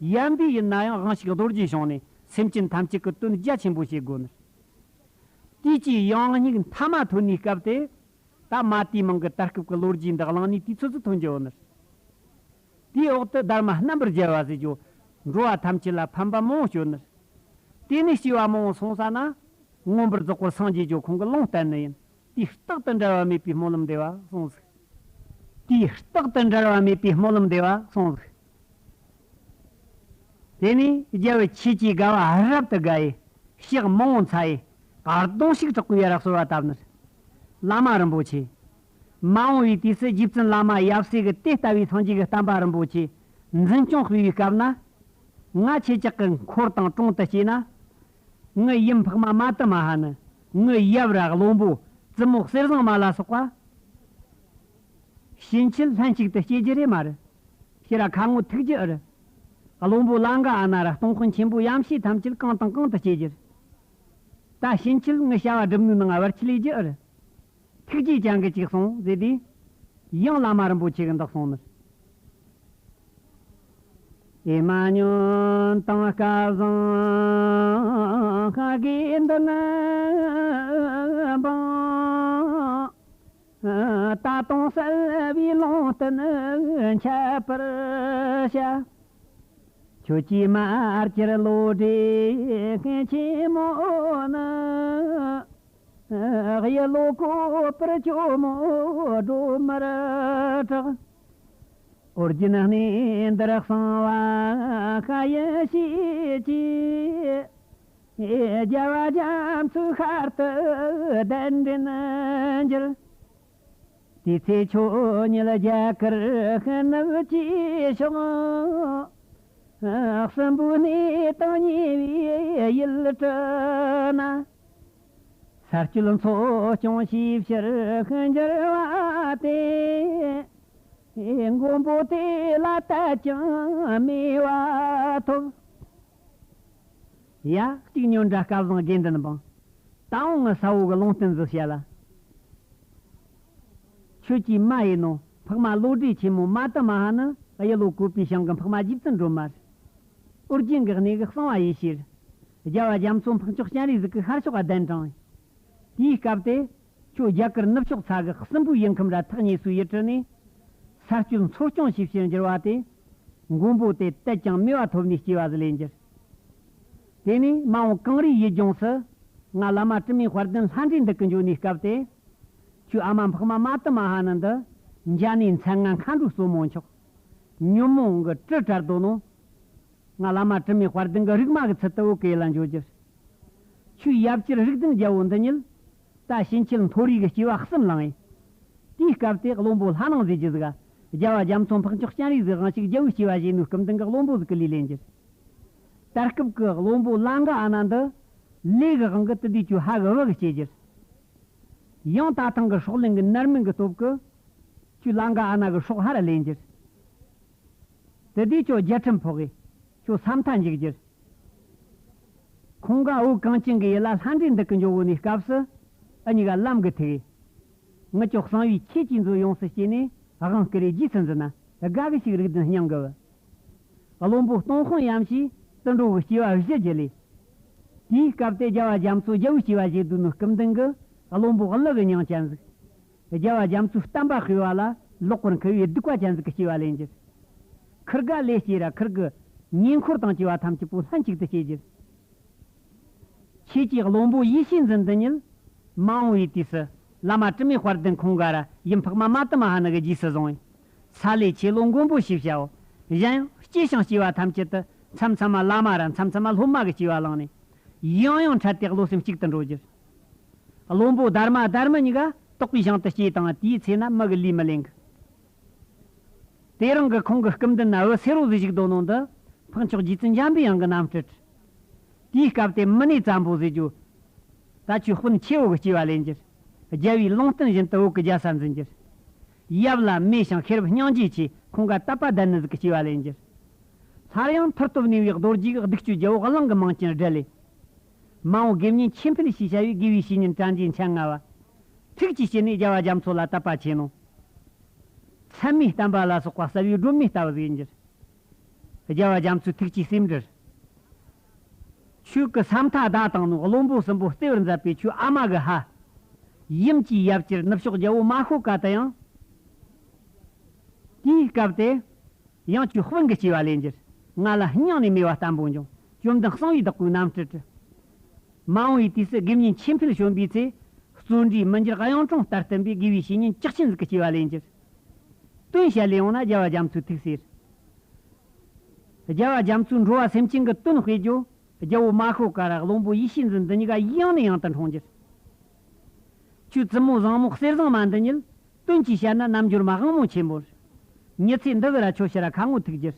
ཡན་པའི་ཡུལ་ན་ཡང་དབང་ཕྱུག་རྡོ་རྗེ་བྱུང་ནས་སེམས་ཅན་ཐམས་ཅད་ཀྱི་དོན་རྒྱ་ཆེན་པོ་བྱེད་དགོས་ནི། དུས་ཀྱི་ཡང་སྙིགས་མཐའ་མ་ཐོན་ནས་སྐབས་དེ། ད་མ་དེའི་མིང་གི་དར་སྐབས་ཀྱི་ལོ་རྒྱུས་འདི་གླེང་ནས་དུས་ཚོད་ཚོད་ཐོན་རྒྱུ་ཡོད་ནི། དེའི་འོག་ཏུ་སྡར་མ་རྣམ་པར་རྒྱལ་བ་ཟེར་རྒྱུ། འགྲོ་བ་ཐམས་ཅད་ལ་ཕན་པ་མང་བོ་སྤྱོད་ནི། དེ་ནས་སྐྱེ་བ་མང་བོ་སོང་ས་ན། མངོན་པར་རྫོགས་པར་སངས་རྒྱས་རྒྱུ་ཁོང་གི་ལུང་བསྟན་ནི་ཡིན། དུས་རྟག་ཏུ་འབྲལ་བ་མེད་པའི་སྨོན་ལམ་བདེ་བ་གསུངས་ཟིག་དུས་རྟག་ཏུ་འབྲལ་བ་མེད་པའི་སྨོན་ལམ་བདེ་བ་གསུངས་ཟིག་དེ་ནས་རྒྱལ་བུ་ཆོས་ཀྱི་དགའ་བ་རབ་ཏུ་དགའ་ཡི། ཕྱག་མང་བོ་འཚལ་ཡི། གར་གདོང་ཞིག་དྲག་པོའི་ཡ་རབས་གསོལ་བ་བཏབ་ནི། བླ་མ་རིན་པོ་ཆེ། མ་འོངས་པའི་དུས་སུ་རྗེ་བཙུན་བླ་མ་ཡབ་སྲས་ཀྱི་དེ་ལྟ་བུའི་སངས་རྒྱས་ཀྱི་བསྟན་པ་རིན་པོ་ཆེ་འཛིན་སྐྱོང་སྤེལ་བའི་སྐབས་ན། ང་ཁྱེད་ཅག་གི་འཁོར་དང་གྲོང་དུ་སྐྱེས་ན། ངའི་ཡུམ་འཕགས་མ་མ་ཏི་མ་ཧ་ནི། ངའི་ཡབ་ར་བློན་པོ་བཙུན་མོ་གསེར་བཟང་མ་ལ་སོགས་པ། ཕྱིན་ཆད་ལྷན་ཅིག་ཏུ་སྐྱེ་རྒྱུ་རེད་མ་རེད། ཕྱིར་ར་ཁ་ངོ་ཐུག་རྒྱུ་ཨེ་རེད། བློན་པོ་ལང་ཀ་ཨ་ན་ར་སྟོང་དཔོན་ཆེན་པོ་ཡམ་ཤེས་ཐམས་ཅད་གང་དང་གང་དུ་སྐྱེ་རྒྱུ་རེད། ད་ཕྱིན་ཆད་ངའི་བྱ་བ་སྒྲུབ་ནུས་ནང་བར་ཆད་ལས་རྒྱུ་ཨེ་རེད། ཐུགས་རྗེ་ཅན་གྱིས་ཅིག་གསུངས་ཟེར་དུས། ཡང་བླ་མ་རིན་པོ་ཆེ་གིས་འདི་གསུངས་ནི། ཨེ་མ་ཉོན་དང་སྐལ་བཟང་དགེ་འདུན་འབངས། ད་དུང་གསལ་བའི་ལུང་བསྟན་ཁྱད་པར་བྱ། ཁྱོད་ཀྱི་མ་ཅིར་བློ་གྲོས་ཆེན་མོ་ནི། གཡུ་ལོ་བཀོད་པར་ཇོ་མོ་སྒྲོལ་མར་གྲགས། ཨོ་རྒྱན་གནས་འདིར་གསང་བ་ཤ་ཡི་ཤེས་ཀྱི། རྒྱལ་བ་རྒྱ་མཚོའི་ཤར་དུ་གདན་འདྲེན་འགྱུར། དེ་ཚེ་ཁྱོད་ཉིད་རྒྱ་གར་ནུབ་ཀྱི་ཕྱོགས། སྲིན་པོའི་གནས་དང་ཉེ་བའི་ཡུལ་གྲུ་ན། ས་བཅུད་འཚོ་སྐྱོང་བྱེད་ཕྱིར་འགྱུར་བ་སྟེ། མགོན་པོ་དེ་ལ་དད་ཅིང་མོས་པ་ཐོབ། ཡ། གཅིག་ཉོན་དྲ་སྐལ་བཟང་དགེ་འདུན་འབངས། ད་འོང་ངི་ས་འོག་གི་ལུང་བསྟན་ཟིག་བཤད་ལ། ཁྱོད་ཀྱི་མ་ཡིན་ནོ། འཕགས་མ་བློ་གྲོས་ཆེན་མོ་མ་ཏི་མ་ཧ་ནི་གཡུ་ལོ་བཀོད་པའི་ཞིང་གི་འཕགས་མ་རྗེ་བཙུན་སྒྲོལ་མ་རེད། ཨོ་རྒྱན་གྱི་གནས་ཀྱི་གསང་བ་ཡེ་ཤེས་རེད། རྒྱལ་བ་རྒྱ་མཚོ་འཕགས་མཆོག་སྤྱན་རས་གཟིགས་ཀྱི་ཤར་ཕྱོགས་ག་གདན་དྲངས། དེའི་སྐབས་དེ། ཁྱོད་རྒྱ་གར་ནུབ་ཕྱོགས་ས་གི་སྲིན་པོའི་ཡུལ་ཁམས་ར་ཐག་ཉེ་སའི་ཡུལ་གྲུ་ནས། ས་བཅུད་འཚོ་སྐྱོང་བྱེད་ཕྱིར་འགྱུར་བ་དེ། མགོན་པོ་དེ་དད་ཅིང་མོས་པ་ཐོབ་ནས་སྐྱེ་བ་ཟིག་ལེན་གྱུར། དེ་ནས་མ་འོངས་གངས་རིའི་ཡུལ་ལྗོངས་སུ། ང་བླ་མ་དྲི་མེད་དཔལ་ལྡན་ལྷ་འདྲེ་འདི་གི་འགྱོ་ནས་སྐབས་དེ། ཁྱོད་ཨ་མ་འཕགས་མ་མ་ཏི་མ་ཧ་ནི་འདི། འཇའ་ནས་མཚན་ང་མཁའ་འགྲོའི་སོར་མོ་མཆོག་ཉོན་མོངས་གི་དྲི་བྲལ་དོ་ནོ། ང་བླ་མ་དྲི་མེད་དཔལ་ལྡན་གྱི་རིག་མ་གི་ཚུལ་དུ་བོད་ཀྱི་ཡུལ་ལ་འགྱོ་རྒྱུ། ཁྱོད་ཡབ་སྤྱིར་རིགས་ལྡན་རྒྱལ་པོ་འདི་ཉིད། ད་ཕྱིན་ཆད་མཐོ་རིས་ཀྱི་སྐྱེ་བ་གསུམ་བླངས་ཡིན། དེའི་སྐབས་དེ་བློན་པོ་ལྷ་ནང་ཟེར་རྒྱུ་ཟིག་རྒྱལ་བ་རྒྱ་མཚོ་འཕགས་མཆོག་སྤྱན་རས་གཟིགས་དབང་ཕྱུག་རྒྱལ་པོའི་སྐྱེ་བ་བཞེས་ནོའི་སྐུ་མདུན་གྱི་བློན་པོ་ཟིག་གི་ལུས་ལེན་རྒྱུ། ད་སྐབས་ཀྱི་བློན་པོ་ལ་འགའ་ཨ་ན་འདི། ལས་ཀྱི་དབང་གིས་དེ་དུས་ཁྱོད་ཕ་གི་བུ་གི་སྐྱེ་རྒྱུ། ཡང་ད་ཐེངས་ཀྱི་སྲོག་ལེན་གྱི་ནད་སྨན་གྱི་སྟོབས་ཀྱིས། ཁྱོད་ལ་འགའ་ཨ་ན་གི་སྲོག་ཕར་ལེན་རྒྱུ། དེ་དུས་ཁྱོད་རྒྱལ་ཁྲིམས་ཕོག་གི། ཁྱོད་ས་མཐའ་འཇིག་རྒྱུ། ཁོང་ག་བོད་གངས་ཅན་གྱི་ཡུལ་ལ་ལྷ་འདྲེ་འདི་གི་འགྱོ་བོ་ནས་སྐབས་སུ། ཨ་གཉིས་ཀ་ལམ་གི་ཐུག་གི། ངི་ཅོག་གསང་བའི་ཁྱེད་ཀྱིས་མཛོད་ཡོངས་སུ་སྐྱེས་ནས་དབང་བསྐུར་རེ་རྗེས་སུ་འཛིན་ན་དགའ་གི་ཞིག་རིགས་ལྡན་སྙིང་གི་བུ། བློན་པོ་སྟོང་དཔོན་ཡམ་ཤེས་དུད་འགྲོ་གི་སྐྱེ་བ་བཞི་བརྒྱུད་ལས། དེའི་སྐབས་དེ་རྒྱལ་བ་རྒྱ་མཚོ་རྒྱལ་པོའི་སྐྱེ་བ་བཞེས་དུས་ནོ་སྐུ་མདུན་གྱི་བློན་པོ་ཀླུ་གི་མྱིང་ཅན་ཟིག་རྒྱལ་བ་རྒྱ་མཚོའི་བསྟན་པ་སྤེལ་བ་ལ་ལོག་པར་འཁེལ་བའི་སྡིག་པ་ཅན་ཟིག་གི་སྐྱེ་བ་ལེན་རྒྱུ། ཁིར་ག་ལས་སྐྱེས་ར་ཁིར་གི་ཉེ་འཁོར་དང་བཅས་པ་ཐམས་ཅད་པོ་ལྷན་ཅིག་ཏུ་སྐྱེ་རྒྱུ། ཁྱེད་ཀྱི་བློན་པོ་ཡེ་ཤེས་འཛིན་འདི་ཉིད། མ་འོངས་པའི་དུས་སུ། བླ་མ་དྲི་མེད་དཔལ་ལྡན་ཁོང་ག་ར་ཡུམ་འཕགས་མ་མ་ཏི་མ་ཧ་ནི་གི་རྗེས་སུ་བཟུང་བས། ས་ལས་ཆེ་ལོ་མགོན་པོ་ཞེས་བྱའོ། གཞན་ཡང་སྐྱེས་ཤིང་སྐྱེ་བ་ཐམས་ཅད་དུ་མཚམས་མཚམས་མ་བླ་མ་ར་མཚམས་མཚམས་མ་སློབ་མ་གི་སྐྱེ་བ་བླངས་ནས། ཡང་ཡང་འཕྲད་དེ་བློ་སེམས་གཅིག་ཏུ་འགྲོ་རྒྱུ། བློན་པོ་དྷརྨ་དྷརྨ་གཉིས་ཀ་དོག་པའི་ཞིང་དུ་སྐྱེས་དང་དེའི་ཚེ་ན་མི་གི་ལུས་མི་ལེན་གི། དེ་རིང་གི་ཁོང་གི་སྐུ་མདུན་ན་འུ་སེར་བོ་ཟིག་བཞུགས་དོ་ནོ་འདི། འཕགས་མཆོག་རྗེ་བཙུན་འཇམ་པའི་དབྱངས་ཀྱི་རྣམ་སྤྲུལ། དེའི་སྐབས་དེ་མི་ནས་བཙན་པོ་ཟེར་རྒྱུ། ད་ཆོས་དཔོན་ཆེ་བོ་གི་སྐྱེ་བ་ལེན་རྒྱུ། རྒྱལ་བའི་ལུང་བསྟན་བཞིན་དུ་བོད་ཀྱི་རྒྱལ་ས་འཛིན་རྒྱུ། ཡབ་ལ་མོས་ཤིང་ཤེས་རབ་སྙིང་རྗེ་ཆེ་ཁོང་ག་དད་པ་ལྡན་ནི་ཟིག་གི་སྐྱེ་བ་ལེན་རྒྱུ། སླར་ཡང་མཐུ་སྟོབས་ནུས་པའི་རྡོ་རྗེ་གི་གདུགས་ཀྱི་རྒྱལ་པོ་གླིང་གི་མིང་ཅན་བསྒྲལ་ལས། མ་འོངས་དགེ་བསྙེན་ཆོས་འཕེལ་ཞེས་བྱ་བའི་དགེ་བའི་བཤེས་གཉེན་དྲན་རྒྱུའི་མཚན་སྔ་བ། ཐུགས་ཀྱི་དཀྱིལ་ནས་རྒྱལ་བ་རྒྱ་མཚོ་ལ་དད་པ་ཆེ་ནོ། མཚན་མོའི་བསྟན་པ་ལ་སོགས་པ་གསལ་བའི་སྒྲོན་མེ་ལྟ་བུ་ཟིག་ཡིན་རྒྱུ། རྒྱལ་བ་རྒྱ་མཚོའི་ཐུགས་ཀྱི་སེམས་འགྲེལ། ཆོས་ཀྱི་ས་མཐའ་བརྡལ་བཏང་ནོ་བློན་པོ་གསུམ་པོ་བརྩེ་བར་མཛད་པའི་ཁྱོད་ཨ་མ་གི་ཕ། ཡུམ་གྱི་ཡབ་སྤྱིར་ནུབ་ཕྱོགས་རྒྱལ་པོ་མ་ཤོ་ཀ་དུ་ཡང་། དེའི་སྐབས་དེ། ཡང་ཁྱོད་དཔོན་གྱི་སྐྱེ་བ་ལེན་རྒྱུ། ང་ལ་སྙིང་ནས་མོས་པ་བརྟན་པོ་འབྱུང་། བཅོམ་ལྡན་གསང་བའི་བདག་པོའི་རྣམ་སྤྲུལ་དྲི། མ་འོངས་པའི་དུས་སུ་དགེ་བསྙེན་ཆོས་འཕེལ་བྱོན་པའི་ཚེ། བརྩོན་འགྲུས་མི་འགྱུར་གཡུང་དྲུང་ལྟར་བསྟིམ་པའི་དགེ་བའི་བཤེས་གཉེན་ལྕགས་ཆེན་ཟིག་གི་སྐྱེ་བ་ལེན་རྒྱུ། དོན་བཤད་ལས་ཡོང་ན་རྒྱལ་བ་རྒྱ་མཚོའི་ཐུགས་སྲས། རྒྱལ་བ་རྒྱ་མཚོའི་འགྲོ་བ་སེམས་ཅན་གྱི་དོན་སྤེལ་རྒྱུ། རྒྱལ་པོ་མ་ཤོ་ཀ་ར་བློན་པོ་ཡེ་ཤེས་འཛིན་འདི་གཉིས་ཀ་ཡང་ནས་ཡང་དུ་འཁྲུངས་རྒྱུ། ཁྱོད་བཙུན་མོ་བཟང་མོ་གསེར་བཟང་མ་འདི་ཉིད། དོན་གྱིས་བཤད་ན་རྣལ་འབྱོར་མ་དབང་མོ་ཆེན་པོ། མྱི་ཚེ་འདི་གི་ར་ཁྱོད་ཕྱིར་ར་ཁ་ངོ་ཐུག་རྒྱུ།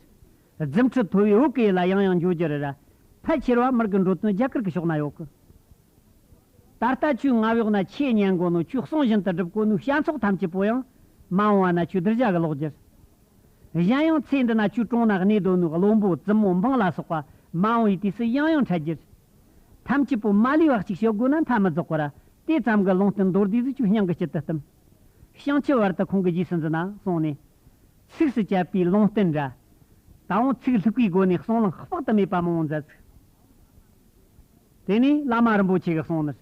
རྫུ་འཕྲུལ་མཐོ་བའི་བོད་ཀྱི་ཡུལ་ལ་ཡང་ཡང་འགྱོ་རྒྱུ་རེད་ར། ཕལ་ཆེར་བ་མི་གི་འགྲོ་དོན་རྒྱ་གར་གྱི་ཕྱོགས་ན་ཡོད་གི། ད་ལྟ་ཁྱོད་ང་གཡོག་ན་ཆེས་ཉན་དགོས་ནོ་ཁྱོད་གསུང་བཞིན་དུ་སྒྲུབ་དགོས་ནོ་བྱ་ཚོགས་ཐམས་ཅད་པོ་ཡང་མ་འོངས་པ་ན་ཁྱོད་གདུལ་བྱ་གི་ལོག་རྒྱུ། གཞན་ཡང་ཚེ་འདི་ན་ཁྱོད་གྲོང་ན་གནས་སྡོད་ནོ་བློན་པོ་བཙུན་མོ་འབངས་ལ་སོགས་པ་མ་འོངས་པའི་དུས་སུ་ཡང་ཡང་འཕྲད་རྒྱུ། ཐམས་ཅད་པོ་མ་ལུས་པ་གཅིག་ཤོད་དགོས་ན་མཐའ་མི་རྫོགས་པར་དེ་ཙམ་གྱི་ལུང་བསྟན་མདོར་བསྡུས་སུ་ཁྱོད་སྙིང་གི་དཀྱིལ་དུ་བསྟིམ། བྱང་ཆུབ་བར་དུ་ཁོང་གི་རྗེས་སུ་འཛིན་ན་གསུངས་ནས། ཚིགས་སུ་བཅད་པའི་ལུང་བསྟན་འདྲ། ད་འོང་ཚིག་ལྷུག་པའི་སྒོ་ནས་གསུང་ལུང་དཔག་ཏུ་མེད་པ་མང་བོ་མཛད་ཚུགས། དེ་ནས་བླ་མ་རིན་པོ་ཆེ་གིས་གསུངས་ནི།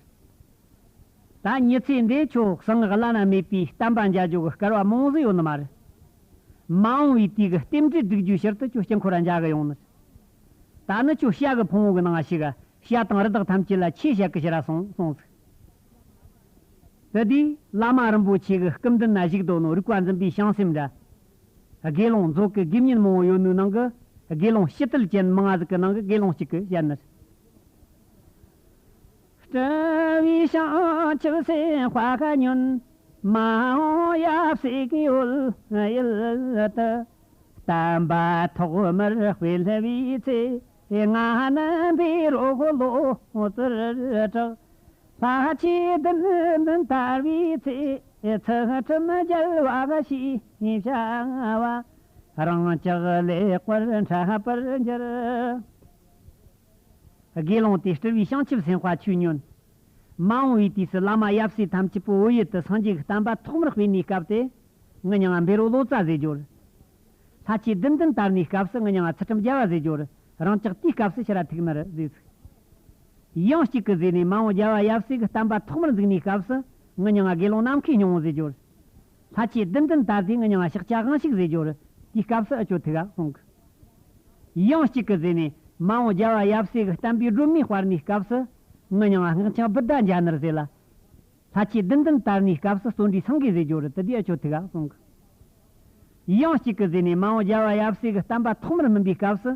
ད་མྱི་ཚེ་འདི་ཁྱོད་གསང་སྔགས་བླ་ན་མེད་པའི་བསྟན་པ་མཇལ་རྒྱུ་གི་སྐལ་བ་མང་བོ་ཟིག་ཡོད་ནི་མ་རེད། མ་འོངས་པའི་དུས་ཀྱི་རྟེན་འབྲེལ་སྒྲིག་རྒྱུའི་ཕྱིར་དུ་ཁྱོད་དཀྱིལ་འཁོར་ར་མཇལ་གི་ཡོང་ནི། ད་ནི་ཁྱོད་བྱ་གི་ཕུང་པོ་གི་ནང་ཞུགས། བྱ་དང་རི་དྭགས་ཐམས་ཅད་ལ་ཆོས་བཤད་གི་ཕྱིར་ར་སོང་གསུངས་ཟིག་དེ་དུས་བླ་མ་རིན་པོ་ཆེ་གི་སྐུ་མདུན་ན་བཞུགས་དོ་ནོ་རིག་པ་འཛིན་པའི་བྱང་སེམས་འདྲ། དགེ་སློང་མཛོད་ཀྱི་དགེ་བསྙེན་མང་བོ་ཡོད་ནོའི་ནང་གི་དགེ་སློང་ཕྱི་དལ་ཅན་མང་ང་ཟིག་གི་ནང་གི་དགེ་སློང་གཅིག་གིས་བཤད་ནི། སྤྲུལ་པའི་བྱང་ཆུབ་སེམས་དཔའ་ཉོན། མ་འོངས་ཡབ་སྲས་ཀྱི་འོད་ཡུལ་དུ། བསྟན་པ་ཐོག་མར་སྤེལ་བའི་ཚེ། ང་ནི་བཻ་རོ་ལོ་ཙཱར་གྲགས། ལྷ་ཆོས་བདུན་ལྡན་དར་བའི་ཚེ། ཚུལ་ཁྲིམས་རྒྱལ་བ་ཞེས་བྱ་བ། རང་ཅག་ལེགས་པར་འཕྲད་པར་འགྱུར། དགེ་སློང་དེས་སྤྲུལ་པའི་བྱང་ཆུབ་སེམས་དཔའ་ཆོས་ཉོན། མ་འོངས་པའི་དུས་སུ་བླ་མ་ཡབ་སྲས་ཐམས་ཅད་པོ་བོད་ཡུལ་དུ་སངས་རྒྱས་ཀྱི་བསྟན་པ་ཐོག་མར་སྤེལ་ནས་སྐབས་དེ། ངི་མྱིང་ང་བཻ་རོ་ལོ་ཙཱ་ཟེར་རྒྱུ་རེད། ལྷ་ཆོས་བདུན་ལྡན་དར་ནས་སྐབས་སུ་ངི་མྱིང་ང་ཚུལ་ཁྲིམས་རྒྱལ་བ་ཟེར་རྒྱུ་རེད། རང་ཅག་དེའི་སྐབས་སུ་ཕྱིར་ར་ཐུག་ནི་རེད་ཟེར་ཚུལ། ཡང་གཅིག་གིས་ཟེར་ནས། མ་འོངས་རྒྱལ་བ་ཡབ་སྲས་ཀྱི་བསྟན་པ་ཐོག་མར་འཛུགས་ནས་སྐབས་སུ་ངི་མྱིང་ང་དགེ་སློང་ནམ་མཁའི་སྙིང་པོ་ཟེར་རྒྱུ་རེད། ལྷ་ཆོས་བདུན་ལྡན་དར་དེ་ངི་མྱིང་ང་ཤཱཀྱ་དབང་ཕྱུག་ཟེར་རྒྱུ་རེད། དེའི་སྐབས་སུ་ཨ་ཅོ་ཐུག་ག་གསུང་གི། ཡང་གཅིག་གིས་ཟེར་ནས། མ་འོངས་རྒྱལ་བ་ཡབ་སྲས་ཀྱི་བསྟན་པའི་སྒྲོན་མེ་སྤར་ནས་སྐབས་སུ། ངི་མྱིང་ང་སྔགས་འཆང་བུདྡྷ་འཇལ་ནི་རེད་ཟེར་ལ། ལྷ་ཆོས་བདུན་ལྡན་དར་ནས་སྐབས་སུ་བརྩོན་འགྲུས་སེང་གེ་ཟེར་རྒྱུ་རེད། དེ་དེ་ཨ་ཅོ་ཐུག་ག་གསུང་གི། ཡང་གཅིག་གིས་ཟེར་ནས། མ་འོངས་རྒྱལ་བ་ཡབ་སྲས་ཀྱི་བསྟན་པ་ཐོག་མར་སྨིན་པའི་སྐབས་སུ།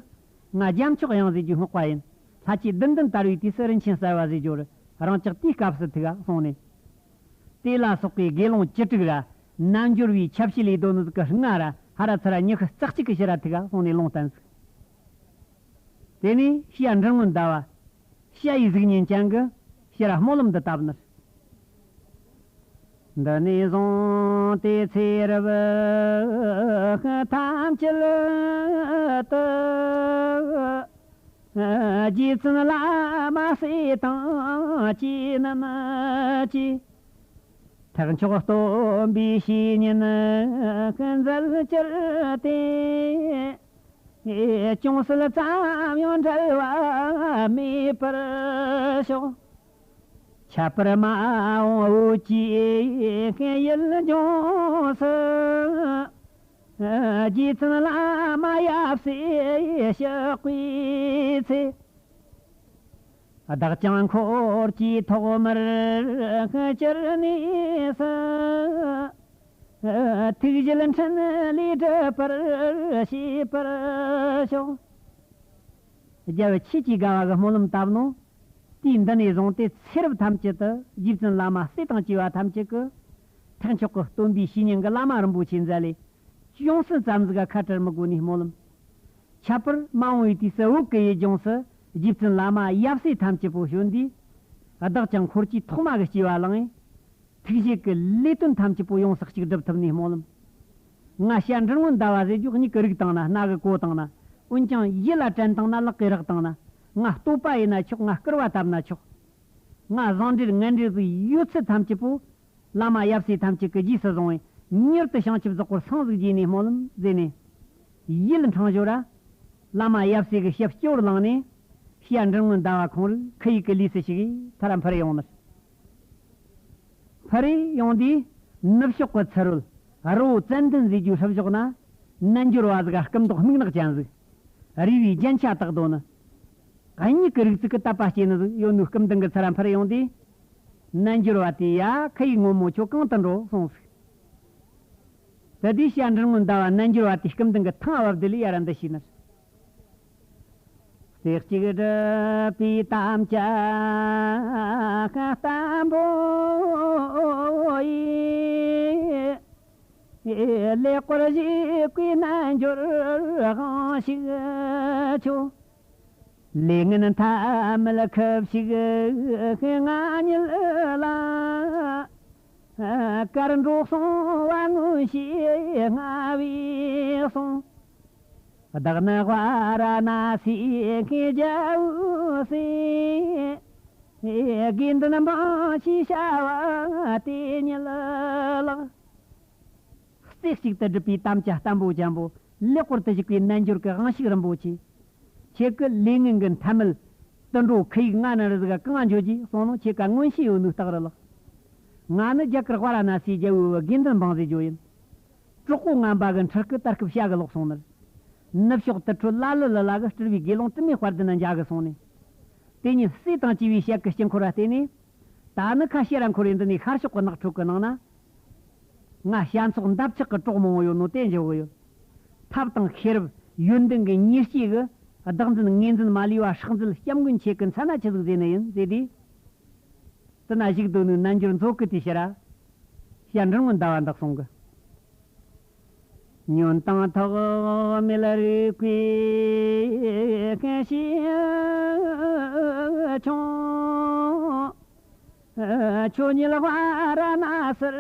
ང་རྒྱལ་མཆོག་དབྱངས་ཟེར་རྒྱུའི་བསྔགས་པ་ཡིན། ལྷ་ཆོས་བདུན་ལྡན་དར་བའི་དུས་སུ་རིན་ཆེན་གསལ་བ་ཟེར་རྒྱུ་རེད། རང་ཅག་དེའི་སྐབས་སུ་ཐུག་ག་གསུངས་ནས། དེ་ལ་སོགས་པའི་དགེ་སློང་བཅུ་དྲུག་ར། རྣལ་འབྱོར་བའི་ཆ་བྱད་ལས་བསྡོམས་ནི་ཟིག་གི་ལྔ་ར། ཧ་ར་ཚུ་ར་ཉི་ཤུ་རྩ་གཅིག་གི་ཕྱིར་ར་ཐུག་ག་གསུངས་ནས་ལུང་བསྟན་ཟིག། དེ་ནས་ཤི་ཡ་འབྲི་སྔོན་ཟླ་བ། ཤི་ཡ་ཡི་གཟུགས་བརྙན་ཅན་གྱི་ཕྱིར་ར་སྨོན་ལམ་འདི་བཏབ་ནི། འདི་ནས་བཟུང་སྟེ་ཚེ་རབས་ཐམས་ཅད་དུ། རྗེ་བཙུན་བླ་མ་སྲས་དང་བཅས་རྣམས་ཀྱིས། ཐེག་མཆོག་སྟོན་པའི་བཤེས་གཉེན་མཛད་གྱུར་ཏེ། ཅུང་ཟད་ཙམ་ཡང་འབྲལ་བ་མེད་པར་ཤོག། ཁྱད་པར་མ་འོངས་བོད་ཀྱི་ཡུལ་ལྗོངས་སུ། རྗེ་བཙུན་བླ་མ་ཡབ་སྲས་གཤེགས་པའི་ཚེ། བདག་ཀྱང་འཁོར་གྱི་ཐོག་མར་གྱུར་ནས་སུ། ཐུགས་བཞེད་འཕྲིན་ལས་སྒྲུབ་པར་བྱེད་པར་ཤོག། རྒྱལ་བུ་ཆོས་ཀྱི་དགའ་བ་གི་སྨོན་ལམ་བཏབ་ནོ། དུས་འདི་ནས་བཟུང་སྟེ་ཚེ་རབས་ཐམས་ཅད་དུ་རྗེ་བཙུན་བླ་མ་སྲས་དང་བཅས་པ་ཐམས་ཅད་ཀྱི་ཐེག་མཆོག་གི་སྟོན་པའི་བཤེས་གཉེན་གྱི་བླ་མ་རིན་པོ་ཆེ་མཛད་ལས། ཅུང་ཟད་ཙམ་ཟིག་ག་ཁ་བྲལ་མི་དགོས་ནས་སྨོན་ལམ། ཁྱད་པར་མ་འོངས་པའི་དུས་སུ་བོད་ཀྱི་ཡུལ་ལྗོངས་སུ་རྗེ་བཙུན་བླ་མ་ཡབ་སྲས་ཐམས་ཅད་པོ་བྱོན་དུས། བདག་ཀྱང་འཁོར་གྱི་ཐོག་མ་གི་སྐྱེ་བ་བླངས། ཐུགས་བཞེད་ཀྱི་ལས་དོན་ཐམས་ཅད་པོ་ཡོངས་སུ་གཅིག་སྒྲུབ་ཐུབ་ནས་སྨོན་ལམ། ང་ཞྭ་འབྲི་སྔོན་ཟླ་བ་ཟེར་རྒྱུ་མྱིག་གི་རིག་དང་ན། སྣ་གི་གོ་དང་ན། འོན་ཀྱང་ཡིད་ལ་དྲན་དང་ན། ལག་གི་རག་དང་ན། ང་བསྟོད་པ་ཡིན་ན་ཆོག། ང་སྐུར་བ་བཏབ་ན་ཆོག། ང་བཟང་འབྲེལ་ངན་འབྲེལ་ཟིག་ཡོད་ཚད་ཐམས་ཅད་པོ། བླ་མ་ཡབ་སྲས་ཐམས་ཅད་ཀྱི་རྗེས་སུ་བཟུང་བས། མྱུར་དུ་བྱང་ཆུབ་རྫོགས་པར་སངས་ཟིག་རྒྱས་ནས་སྨོན་ལམ་མཛད་ནས། ཡིད་འཕྲེང་ཞོར་ར། བླ་མ་ཡབ་སྲས་ཀྱི་ཞབས་སྐྱོར་བླངས་ནས། ཞྭ་འབྲི་སྔོན་ཟླ་བ་ཁོང་རང་ཁོ་ཡི་གི་ལུས་སུ་ཞིག་ཐར་འཕུར་ཡོང་ནི། འཕུར་ཡོང་དུས། ནུབ་ཕྱོགས་ཀྱི་ཚུ་རོལ་རི་བོ་ཙན་དན་ཟེར་རྒྱུའི་སྲུབས་ཕྱོགས་ན། རྣལ་འབྱོར་བ་ཟིག་ག་སྐུ་མདོག་སྨུག་ནག་ཅན་ཟིག། རུས་པའི་རྒྱན་ཆ་བཏགས་དོ་ནི། མྱིག་གི་རིག་ཚུལ་གྱི་དད་པ་སྐྱེས་ནི་ཟིག་ཡོད་ནོ་སྐུ་མདུན་གྱི་ཚུར་འཕུར་ཡོང་དུས། རྣལ་འབྱོར་བ་དེས། ཡ། ཁོ་ཡི་སྔོན་མོ་ཁྱོད་གང་དུ་འགྲོ་གསུངས་ཟིག། དེ་དུས་ཞྭ་འབྲི་སྔོན་ཟླ་བ་རྣལ་འབྱོར་བ་དེའི་སྐུ་མདུན་གྱི་ཐང་བབས་དེ་ལས་ཡར་འདི་ཞུས་ནི། རྩེ་གཅིག་སྒྲུབ་པའི་དམ་བཅའ་བརྟན་པོ་ཡིས། ལེགས་པར་གཞིགས་པའི་རྣལ་འབྱོར་དབང་ཕྱུག་ཁྱོད། ལས་ངན་ཐ་མལ་ཁུ་བྱུག་ང་ཉིད་ལ། གར་འགྲོ་གསང་བ་མངོན་ཤེས་མངའ་བས་གསུངས། བདག་ནི་ཝཱ་ར་ཎ་སིའི་རྒྱལ་པོའི་སྲས། དགེ་འདུན་འབངས་ཀྱི་བྱ་བ་དེ་ཉིད་ལགས། རྩེ་གཅིག་ཏུ་སྒྲུབ་པའི་དམ་བཅའ་བརྟན་པོ་ཅན་པོ། ལེགས་པར་དུ་གཞིགས་པའི་རྣལ་འབྱོར་གྱི་དབང་ཕྱུག་རིན་པོ་ཆེ། ཁྱེད་ཀྱི་ལས་ངན་གྱི་ཐ་མལ་དུད་འགྲོ་ཁུ་བྱུག་ང་ནི་རི་ཟིག་ག་གང་འགྱོ་རྒྱུ་གསུངས་ནོ། ཁྱེད་ཀ་མངོན་ཤེས་ཡོད་ནོ་རྟགས་རེད་ལགས། ང་ནི་རྒྱ་གར་ཝཱ་ར་ཎ་སིའི་རྒྱལ་པོའི་དགེ་འདུན་འབངས་ཟེར་རྒྱུ་ཡིན། གྲོགས་པོ་ངན་པ་གི་འཁྲིས་ཀྱི་ད་སྐབས་བྱ་གི་ལོག་སོང་ནི། ནུབ་ཕྱོགས་དུར་ཁྲོད་ལ་ལུ་ལི་ལ་གི་སྤྲུལ་པའི་དགེ་སློང་དྲི་མེད་དཔལ་ལྡན་ན་མཇལ་གི་སོང་ནས། དེ་ཉིད་སྲས་དང་བཅས་པའི་ཞལ་གྱི་དཀྱིལ་འཁོར་བ་བལྟས་ནས། ད་ནི་ཁ་ཤས་ར་འཁོར་ཡིན་འདི་ནས་ཤར་ཕྱོགས་ཀྱི་ནགས་ཁྲོད་ཀྱི་ནང་ན། ང་ཞྭ་མཚོགས་འདབ་ཆགས་ཀྱི་གྲོགས་མང་བོ་ཡོད་ནོ་དེ་འཇོག་གི་ཡོད། ཐབས་དང་ཤེས་རབ་ཡོན་ཏན་གྱི་ཉེར་སྐྱེས་ཀྱི་བདག་འཛིན་ངོས་འཛིན་མ་ལུས་པ་སྲེག་འཛིན་སྐྱབས་མགོན་ཁྱེད་ཀྱི་མཚན་ན་ཆི་ཟིག་ཟེར་ནི་ཡིན་ཟེར་དུས། དེ་ན་བཞུགས་སྡོད་ནི་རྣལ་འབྱོར་མཛོད་ཀྱི་དེ་ཕྱིར་ར། ཞྭ་འབྲིང་བུ་ཟླ་བ་འདི་གསུང་གི། ཉོན་དང་ཐོགས་མེད་རིག་པའི་ཞིང་ཆུང་། ཁྱོད་ཉིད་དབའ་ར་ན་སར་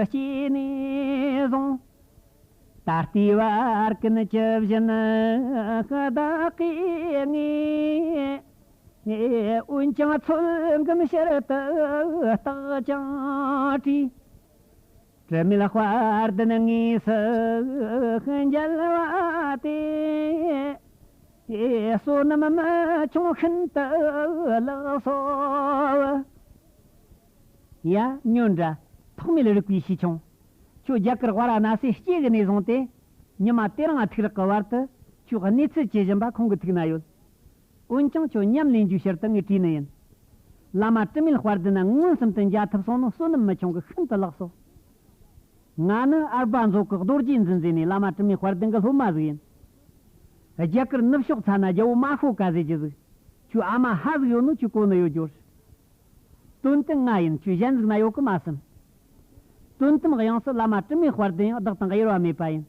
སྐྱེས་ནས་བཟུང་། ད་ལྟའི་བར་ཀུན་ཇི་བཞིན་བདག་གིས་ངེས། འོན་ཀྱང་ཚོད་འགམ་ཕྱིར་དུ་རྟག་ཅིང་བྲིས། དྲི་མེད་དཔལ་ལྡན་དངོས་སུ་མཇལ་བ་དེ། བསོད་ནམས་མི་ཆུང་ཤིན་ཏུ་ལེགས་སོ། ཡ། ཉོན་དྲ། ཐོགས་མེད་རིག་པའི་ཞིང་ཆུང་། ཁྱོད་རྒྱ་གར་ཝཱ་ར་ཎ་སི་སྐྱེས་གི་ནས་བཟུང་སྟེ། ཉི་མ་དེ་རིང་ཐུག་རག་གི་བར་དུ། ཁྱོད་གནས་ཚུལ་ཇི་བཞིན་པ་ཁོང་གི་ཐུགས་ན་ཡོད། འོན་ཀྱང་ཁྱོད་ཉམས་ལེན་རྒྱུའི་ཕྱིར་དུ་ངས་བྲིས་ནི་ཡིན། བླ་མ་དྲི་མེད་དཔལ་ལྡན་ན་མངོན་སུམ་དུ་མཇལ་ཐུབ་སོང་ནོ་བསོད་ནམས་མི་ཆུང་གི་ཤིན་ཏུ་ལེགས་སོ། ང་ནི་ཨར་བ་མཛོ་གི་རྡོ་རྗེ་འཛིན་ཟེར་ནས་བླ་མ་དྲི་མེད་དཔལ་ལྡན་གི་སློབ་མ་ཟིག་ཡིན། རྒྱ་གར་ནུབ་ཕྱོགས་ཚ་ན་རྒྱལ་པོ་མ་ཤོ་ཀ་ཟེར་གྱི་ཟིག་ཁྱོད་ཨ་མ་ཧ་ཟིག་ཡོད་ནོ་ཁྱོད་གོ་ནི་ཡོད་རྒྱུ་རེད། དོན་དུ་ང་ཡིན། ཁྱོད་གཞན་ཟིག་ན་ཡོད་གི་མ་བསམ། དོན་དམ་དབྱངས་སུ་བླ་མ་དྲི་མེད་དཔལ་ལྡན་ཡང་བདག་དང་དབྱེར་བ་མེད་པ་ཡིན།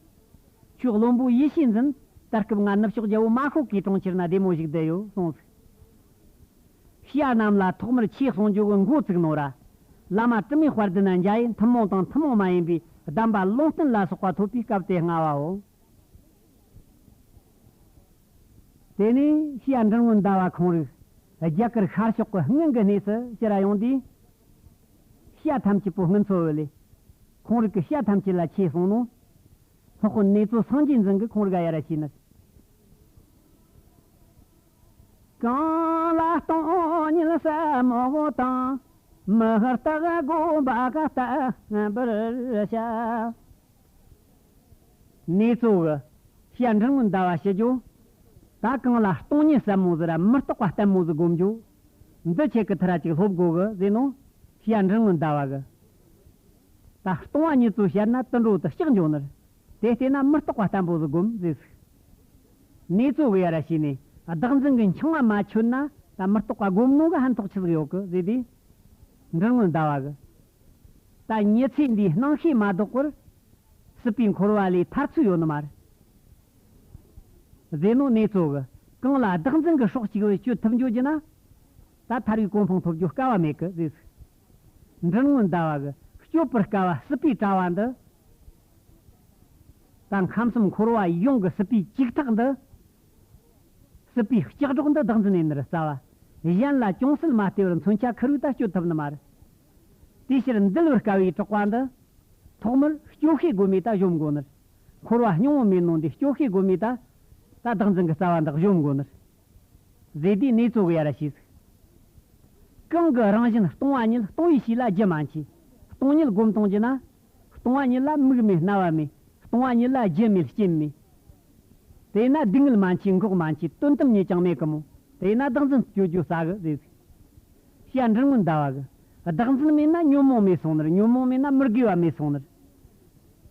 ཁྱོད་བློན་པོ་ཡེ་ཤེས་འཛིན། ད་སྐབས་ང་ནུབ་ཕྱོགས་རྒྱལ་པོ་མ་ཤོ་ཀའི་གྲོང་ཁྱེར་ན་བདེ་མོ་ཞིག་བསྡད་ཡོད་གསུངས་ཟིག་ཤི་ཡ་རྣམས་ལ་ཐོག་མར་ཆོས་གསུང་རྒྱུ་གི་འགོ་བཙུགས་ནོ་ར། བླ་མ་དྲི་མེད་དཔལ་ལྡན་ན་མཇལ་ཡིན་ཐུན་མོང་དང་ཐུན་མོང་མ་ཡིན་པའི་གདམས་པ་ལུང་བསྟན་ལ་སོགས་པ་ཐོབ་པའི་སྐབས་དེ་སྔ་བའོ། དེ་ནས་ཤི་ཡ་འབྲིང་བུ་ཟླ་བ་ཁོང་རིགས་རྒྱ་གར་ཤར་ཕྱོགས་ཀྱི་སྔོན་གྱི་གནས་སུ་ཕྱིར་ར་ཡོང་དུས། ཤི་ཡ་ཐམས་ཅད་པོ་སྔུན་ཚོ་བོ་ལས། ཁོང་རིགས་ཀྱི་ཤི་ཡ་ཐམས་ཅད་ལ་ཆོས་གསུངས་ནོ། སློབ་དཔོན་ནེ་ཙོ་སངས་རྒྱས་འཛིན་གྱིས་ཁོང་རིགས་ཡར་ར་ཞུས་ནི། གང་ལ་སྟོང་ཉིད་ཟབ་མོ་དང་། མི་རྟག་སྒོམ་པ་ག་ལྟ་བུར་བྱ། ནེ་ཙོ་གིས་ཤི་ཡ་འབྲིང་བུ་ཟླ་བ་ཞུ་རྒྱུ། ད་གང་ལ་སྟོང་ཉིད་ཟབ་མོ་ཟིག་ར་མི་རྟག་པ་ལྟད་མོ་ཟིག་སྒོམ་རྒྱུ། འདི་ཁྱེད་ཀྱི་ཐུགས་ར་ཅིག་སློབ་དགོ་གི་ཟེར་ནོ། ཤི་ཡ་འབྲིང་བུ་ཟླ་བ་གིས། ད་སྟོང་བ་ཉིད་ཚོ་བཤད་ན་དུད་འགྲོ་དེ་སྐྲག་འགྱོ་ནི་རེད། དེ་བལྟས་ན་མི་རྟག་པ་ལྟད་མོ་ཟིག་སྒོམ་ཟེར་ཟིག་ནེ་ཙོ་གིས་ཡར་ར་ཞུས་ནས། བདག་འཛིན་གྱི་འཆིང་བ་མ་ཆོད་ན་ད་མི་རྟག་པ་སྒོམ་ནོ་གི་ཕན་ཐོགས་ཆི་ཟིག་ཡོད་གི་ཟེར་དུས། འབྲིང་བུ་ཟླ་བ་གིས། ད་མྱི་ཚེ་འདིའི་སྣང་ཤས་མ་ལྡོག་པར། སྲིད་པའི་འཁོར་བ་ལས་ཐར་ཚུལ་ཡོད་ནི་མ་རེད། ཟེར་ནོ་ནེ་ཙོ་གིས། གང་ལ་བདག་འཛིན་གྱི་སྲོག་གཅིག་པུ་གཅོད་ཐུབ་འགྱོ་རྒྱུ་ན། ད་ཐར་བའི་གོ་འཕང་ཐོབ་རྒྱུ་དཀའ་བ་མེད་གི་ཟེར་ཟིག་འབྲིང་བུ་ཟླ་བ་གིས་གཅོད་པར་དཀའ་བ་སྲིད་པའི་དྲ་བ་འདི། ད་ཁམས་གསུམ་འཁོར་བ་ཡོངས་ཀྱི་སྲིད་པའི་ལྕུག་ཐག་འདི། སྲིད་པའི་ལྕགས་སྒྲོག་འདི་བདག་འཛིན་ཡིན་ནི་རེད་རྩ་བ། གཞན་ལ་ཅུང་ཟད་མ་བལྟས་པར་མཚོན་ཆ་ཁུར་བུས་ད་གཅོད་ཐུབ་ནི་མ་རེད། དེའི་ཕྱིར་འདུལ་བར་དཀའ་བའི་གྲགས་པ་འདི། ཐོག་མར་སྐྱོ་ཤས་སྒོམ་མེད་ད་གཞོམ་དགོ་ནི་རེད། འཁོར་བ་སྙིང་པོ་མེད་ནོ་འདི་སྐྱོ་ཤས་སྒོམ་མེད་ད། ད་བདག་འཛིན་གྱི་རྩ་བ་འདི་གཞོམ་དགོ་ནི་རེད། ཟེར་དུས་ནེ་ཙོ་གིས་ཡར་ར་ཞུས་ཟིག་གང་གི་རང་བཞིན་སྟོང་བ་ཉིད་སྟོང་བའི་ཕྱིར་ལ་རྒྱུ་མ་མཆིས། སྟོང་ཉིད་སྒོམ་གཏོང་རྒྱུ་ན། སྟོང་བ་ཉིད་ལ་མིག་མེད་རྣ་བ་མེད། སྟོང་བ་ཉིད་ལ་རྒྱུ་མེད་རྐྱེན་མེད། དེས་ན་སྡུག་བསྔལ་མ་མཆིས་འགོག་མ་མཆིས་དོན་དམ་ཉིད་ཀྱང་མེད་གི་མོ། དེས་ན་བདག་འཛིན་གཅོད་རྒྱུ་སླ་གི་ཟེར་ཟིག་ཤི་ཡ་འབྲིང་བུ་ཟླ་བ་གིས། བདག་འཛིན་མེད་ན་ཉོན་མོངས་མེད་སོང་ནི་རེད། ཉོན་མོངས་མེད་ན་མི་དགེ་བ་མེད་སོང་ནི་རེད།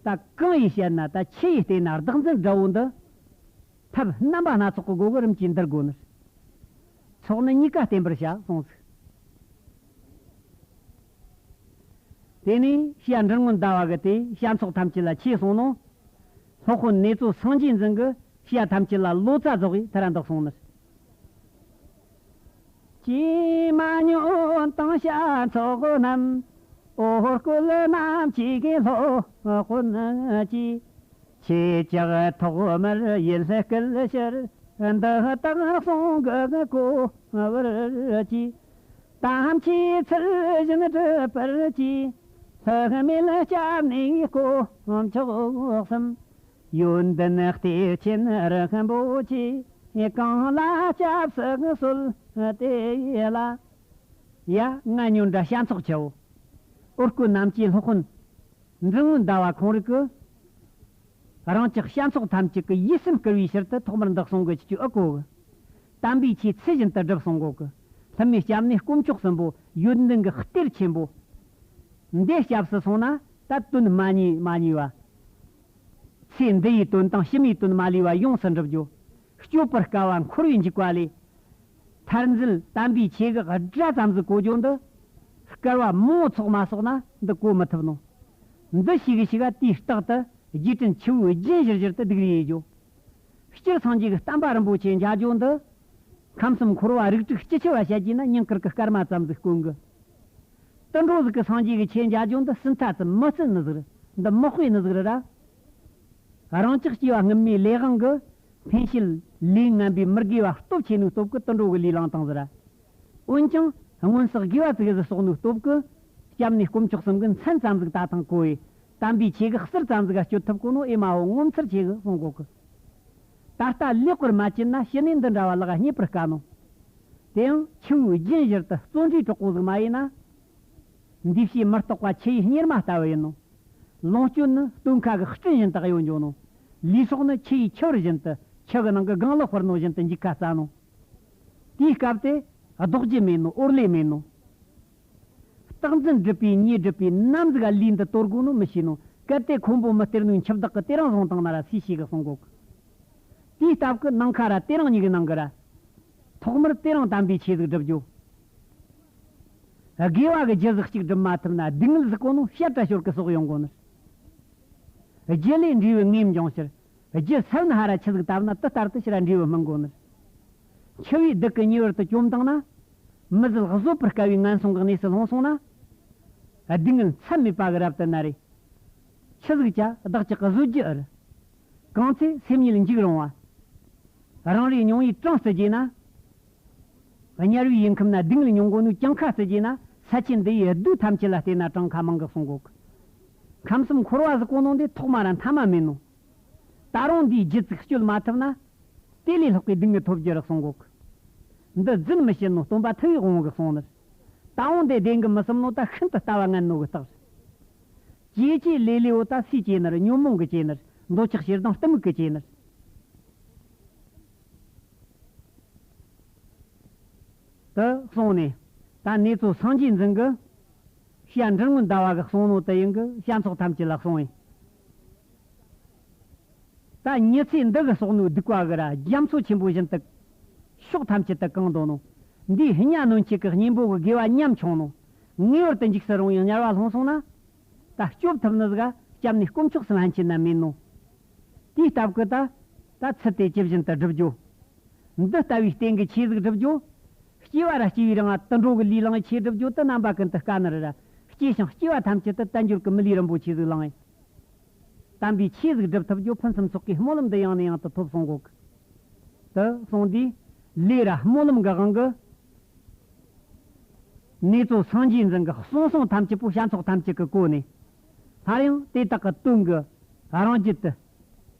ད་གང་ཡིན་བཤད་ན་ད་ཆི་ཡིས་བལྟས་ན་བདག་འཛིན་དགྲ་བོ་འདི། ཐབས་རྣམ་པ་སྣ་ཚོགས་ཀྱི་སྒོ་གིས་རིམ་གྱིས་འདུལ་དགོས་ནི། ཚོགས་ནི་གཉིས་ཀ་བསྟེན་པར་བྱ་གསུངས་ཟིག་དེ་ནས་ཤི་ཡ་འབྲིང་བུ་ཟླ་བ་གིས་དེ་བྱ་ཚོགས་ཐམས་ཅད་ལ་ཆོས་གསུངས་ནོ། སློབ་དཔོན་ནེ་ཙོ་སངས་རྒྱས་འཛིན་གྱིས་ཤི་ཡ་ཐམས་ཅད་ལ་ལོ་ཙཱ་རྫོགས་པའི་ཐལ་ར་འདུག་གསུངས་ནི། ཀྱེ་མ་ཉོན་དང་བྱ་ཚོགས་རྣམས། འོ་སྐོལ་རྣམས་ཀྱིས་སློབ་དཔོན་གྱིས། ཁྱེད་ཅག་ཐོག་མར་ཡིད་སྐུལ་ཕྱིར། འདི་དག་གསུང་གི་གོ་བར་གྱིས། དམ་ཆོས་ཚུལ་བཞིན་སྒྲུབ་པར་གྱིས། ལྷག་མེད་སྐྱབས་གནས་དཀོན་མཆོག་གསུམ། ཡོན་ཏན་གཏེར་ཆེན་རིན་པོ་ཆེ། གང་ལ་སྐྱབས་སུ་གསོལ་དེ་ལ། ཡ། ང་ཉོན་དྲ་བྱ་ཚོགས་ཆེ་བོ། འོ་སྐོལ་རྣམས་ཀྱིས་སློབ་དཔོན་འབྲིང་བུ་ཟླ་བ་ཁོང་རིགས་ཀྱིས། རང་ཅག་བྱ་ཚོགས་ཐམས་ཅད་ཀྱི་ཡིད་སེམས་བསྐུལ་བའི་ཕྱིར་དུ་ཐོག་མར་འདི་གསུང་གི་ཆི་ཆི་ཨེ་གོ་གི། དམ་པའི་ཆོས་ཚུལ་བཞིན་དུ་སྒྲུབ་གསུང་གོ་གི། ལྷག་མེད་སྐྱབས་གནས་དཀོན་མཆོག་གསུམ་པོ། ཡོན་ཏན་གྱི་གཏེར་ཆེན་པོ། འདི་སྐྱབས་སུ་སོང་ན་ད་དོན་མ་ཉེས་མ་ཉེས་པ། ཚེ་འདི་ཡི་དོན་དང་ཕྱི་མའི་དོན་མ་ལུས་པ་ཡོངས་སུ་འགྲུབ་རྒྱུ། སྐྱོབ་པར་དཀའ་བ་འཁོར་བའི་འཇིགས་པ་ལས། ཐར་འཛིན་དམ་པའི་ཆོས་གི་སྒྲ་ཙམ་ཟིག་གོ་རྒྱུ་འདི། སྐལ་བ་མང་པོ་ཚོགས་མ་གསོག་ན་འདི་གོ་མི་ཐུབ་ནོ། འདི་ཞིག་གི་ཞིག་ག་དེའི་རྟགས་དུ་རྗེས་དྲན་ཆུ་བོའི་རྒྱུན་བཞུར་བཞུར་དུ་སྡུག་རུ་ཡེ་རྒྱུ། སྤྱིར་སངས་རྒྱས་ཀྱི་བསྟན་པ་རིན་པོ་ཆེ་འཇའ་འཇོ་འདི། ཁམས་གསུམ་འཁོར་བ་རིགས་དྲུག་སྤྱི་ཁྱབ་བ་བཤད་རྒྱུ་ན་སྙིང་དཀར་གྱི་སྐར་མ་ཙམ་ཟིག་དཀོན་གི། དུད་འགྲོ་ཟིག་གི་སངས་རྒྱས་ཀྱི་ཆོས་འཇའ་འཇོ་འདི་སུན་ཐ་ཙམ་མི་བརྩི་ནི་ཟིག་རེད། འདི་མི་དཔེ་ནི་ཟིག་རེད་ར། རང་ཅག་སྐྱེ་བ་སྔོན་མའི་ལས་དབང་གིས་འཕེན་བྱེད་ལས་ངན་པའི་མི་དགེ་བ་སྟོབས་ཆེ་ནོའི་སྟོབས་ཀྱིས་དུད་འགྲོ་གི་ལུས་བླངས་བཏང་ཟིག་ར། འོན་ཀྱང་སྔོན་བསགས་དགེ་བ་ཙིག་གེ་ཟིག་གསོག་ནོའི་སྟོབས་ཀྱིས་སྐྱབས་གནས་དཀོན་མཆོག་གསུམ་གྱི་མཚན་ཙམ་ཟིག་ད་ཐེངས་གོ་ཡི། དམ་པའི་ཆོས་ཀྱི་གསེར་ཙམ་ཟིག་ག་སྤྱོད་ཐུབ་གོ་ནོ་ཨེ་མ་ཧོ་ངོ་མཚར་ཆེ་གི་གསུང་གོ་གི། ད་ལྟ་ལེགས་པར་མ་བཅིངས་ན་ཕྱི་ནས་འདི་འདྲ་བ་ལག་རྙེད་པར་དཀའ་ནོ། དེ་ཡང་ཆུ་བོའི་རྒྱུན་བཞུར་དུ་བརྩོན་འགྲུས་དྲག་པོ་ཟིག་མ་ཡིན་ན། འདུས་བྱས་མི་རྟག་པ་ཆུ་ཡི་གཉེར་མ་ལྟ་བུ་ཡིན་ནོ། ལོངས་སྤྱོད་ནི་སྟོན་ཁ་གི་སྤྲིན་བཞིན་དུ་གཡོ་འགྱོ་ནོ། ལུས་སྲོག་ནི་ཆུ་ཡི་ཆུ་བུར་བཞིན་དུ་ཆུ་གི་ནང་གི་སྒང་ལ་ཕུར་ནོ་བཞིན་དུ་འཇིག་ཁ་སྩལ་ནོ། དེའི་སྐབས་དེ་ལྡོག་རྒྱུ་མེད་ནོ། འོར་ལས་མེད་ནོ། རྟག་འཛིན་སྒྲིབ་པའི་ཉེས་སྒྲིབ་པའི་ནམ་ཟིག་ག་ལུས་འདི་དོར་དགོས་ནོ་མི་ཤེས་ནོ། གལ་ཏེ་ཁོང་པོ་མི་སྟེར་ནོའི་འཆི་བདག་གིས་དེ་རིང་བཟུང་བཏང་ན་ར་སུས་ཤེས་གི་གསུང་གོ་གི། དེའི་སྟབས་ཀྱིས་ནམ་མཁའ་ར་དེ་རིང་ཉིད་ཀྱི་ནང་གི་ར། ཐོག་མར་དེ་རིང་དམ་པའི་ཆོས་ཟིག་སྒྲུབ་རྒྱུ། དགེ་བ་གི་རྒྱུ་ཟིག་གཅིག་སྒྲུབ་མ་ཐུབ་ན་སྡུག་བསྔལ་ཟིག་གོ་ནོ་བཤད་གྲྭ་ཞོར་གི་སོགས་ཡོང་གོ་ནི། རྒྱུ་ལས་འབྲས་བུའི་ངེས་འབྱུང་ཕྱིར། རྒྱུ་སེལ་ན་ཧ་ར་ཆི་ཟིག་བཏབ་ན་དེ་ལྟར་དུ་ཕྱིར་འབྲས་བུ་སྨིན་དགོས་ནི། འཆི་བའི་སྡུག་གི་ཉེ་བར་དུ་བཅོམ་བཏང་ན། མི་བཟད་བཟོད་པར་དཀའ་བའི་ངན་སོང་གི་གནས་སུ་ལྷུང་སོང་ན། སྡུག་བསྔལ་མཚམས་མེད་པ་གི་རབ་ཏུ་ན་རེ། ཆི་ཟིག་བྱ་བདག་ཅག་གི་བཟོད་རྒྱུ་ཨེ་རེད། གང་ཚེ་སེམས་ཉིད་འཇིག་རུང་བ། རང་རེའི་མྱོང་བའི་གྲངས་སུ་བརྗེས་ན། དམྱལ་བའི་ཡུལ་ཁམས་ན་སྡུག་བསྔལ་མྱོང་གོ་ནོའི་གྱངས་ཁ་བརྩི་རྒྱུ་ན་ས་ཆེན་འདི་ཡི་རྡུལ་ཐམས་ཅད་ལ་བལྟས་ན་གྲངས་ཁ་མང་གི་གསུང་གོ་གི། ཁམས་གསུམ་འཁོར་བ་ཟིག་གོ་ནོ་འདི་ཐོག་མ་ར་མཐའ་མ་མེད་ནོ། ད་རུང་འདིའི་རྒྱུ་ཙིག་གཅོད་མ་ཐུབ་ན། དེ་ལས་ལྷག་པའི་སྡུག་བསྔལ་ཐོབ་རྒྱུ་རེད་གསུང་གོ་གི། འདི་རྫུན་མི་བཤད་ནོ། སྟོན་པ་ཐུབ་པའི་དབང་གིས་གསུངས་ནི། ད་འོང་དེ་བདེན་གི་མི་བསམ་ནོ། ད་ཤིན་ཏུ་ལྟ་བ་ངན་ནོ་གི་རྟགས་རེད། སྐྱེས་སྐྱེས་ལས་ལས་འོ་ད་སུས་སྐྱེས་ནི་རེད། ཉོན་མོངས་གིས་སྐྱེས་ནི་རེད། འདོད་ཆགས་ཞེ་སྡང་གཏི་མུག་གིས་སྐྱེས་ནི་རེད། དུ་གསུངས་ནས། ད་ནེ་ཙོ་སངས་རྒྱས་འཛིན་གྱི་བྱ་འབྲིང་བུ་ཟླ་བ་གིས་གསུངས་ནོ་དེ་ཡིན་གྱི་བྱ་ཚོགས་ཐམས་ཅད་ལ་གསུངས་ཡིན། ད་མྱི་ཚེ་འདི་གི་སྲོག་ནོ་སྡིག་པ་གི་ར་རྒྱ་མཚོ་ཆེན་པོ་བཞིན་དུ་ཕྱོགས་ཐམས་ཅད་དུ་གང་འདོད་ནོ། འདིའི་གཉའ་གནོན་བྱེད་ཀྱི་གཉེན་པོ་གི་དགེ་བ་ཉམ་ཆུང་ནོ། ངེས་པར་དུ་འཇིགས་སུ་རུང་བའི་དམྱལ་བ་ལྷུང་སོང་ན། ད་སྐྱོབ་ཐུབ་ནི་ཟིག་ག་སྐྱབས་གནས་དཀོན་མཆོག་གསུམ་ཕན་ཆད་ན་མེད་ནོ། དེའི་སྟབས་ཀྱིས་ད་ད་ཚུལ་དེ་ཇི་བཞིན་དུ་བསྒྲུབ་རྒྱུ། འདི་ལྟ་བུའི་རྟེན་གྱི་ཆོས་ཟིག་སྒྲུབ་རྒྱུ། སྐྱེ་བ་ར་སྐྱེ་བའི་རིང་ང་དུད་འགྲོ་གི་ལུས་བླངས་ཆོས་སྒྲུབ་རྒྱུ་དེ་རྣམ་པ་ཀུན་ཏུ་དཀའ་ནི་རེད་ར། སྐྱེས་ཤིང་སྐྱེ་བ་ཐམས་ཅད་དུ་དལ་འབྱོར་གྱི་མི་ལུས་རིན་པོ་ཆེ་ཟིག་བླངས་ཡིན། དམ་པའི་ཆོས་ཟིག་སྒྲུབ་ཐུབ་རྒྱུ་ཕུན་སུམ་ཚོགས་པའི་སྨོན་ལམ་འདི་ཡང་ནས་ཡང་དུ་ཐོབ་གསུང་གོ་གི། དུ་གསུངས་དུས་ལས་ར་སྨོན་ལམ་གྱི་དབང་གིས། ནེ་ཙོ་སངས་རྒྱས་འཛིན་གྱི་གསུང་གསུང་ཐམས་ཅད་པོ་བྱ་ཚོགས་ཐམས་ཅད་ཀྱིས་གོ་ནས། སླར་ཡང་དེ་དག་གི་དོན་གྱི་རང་རྒྱུད་དུ།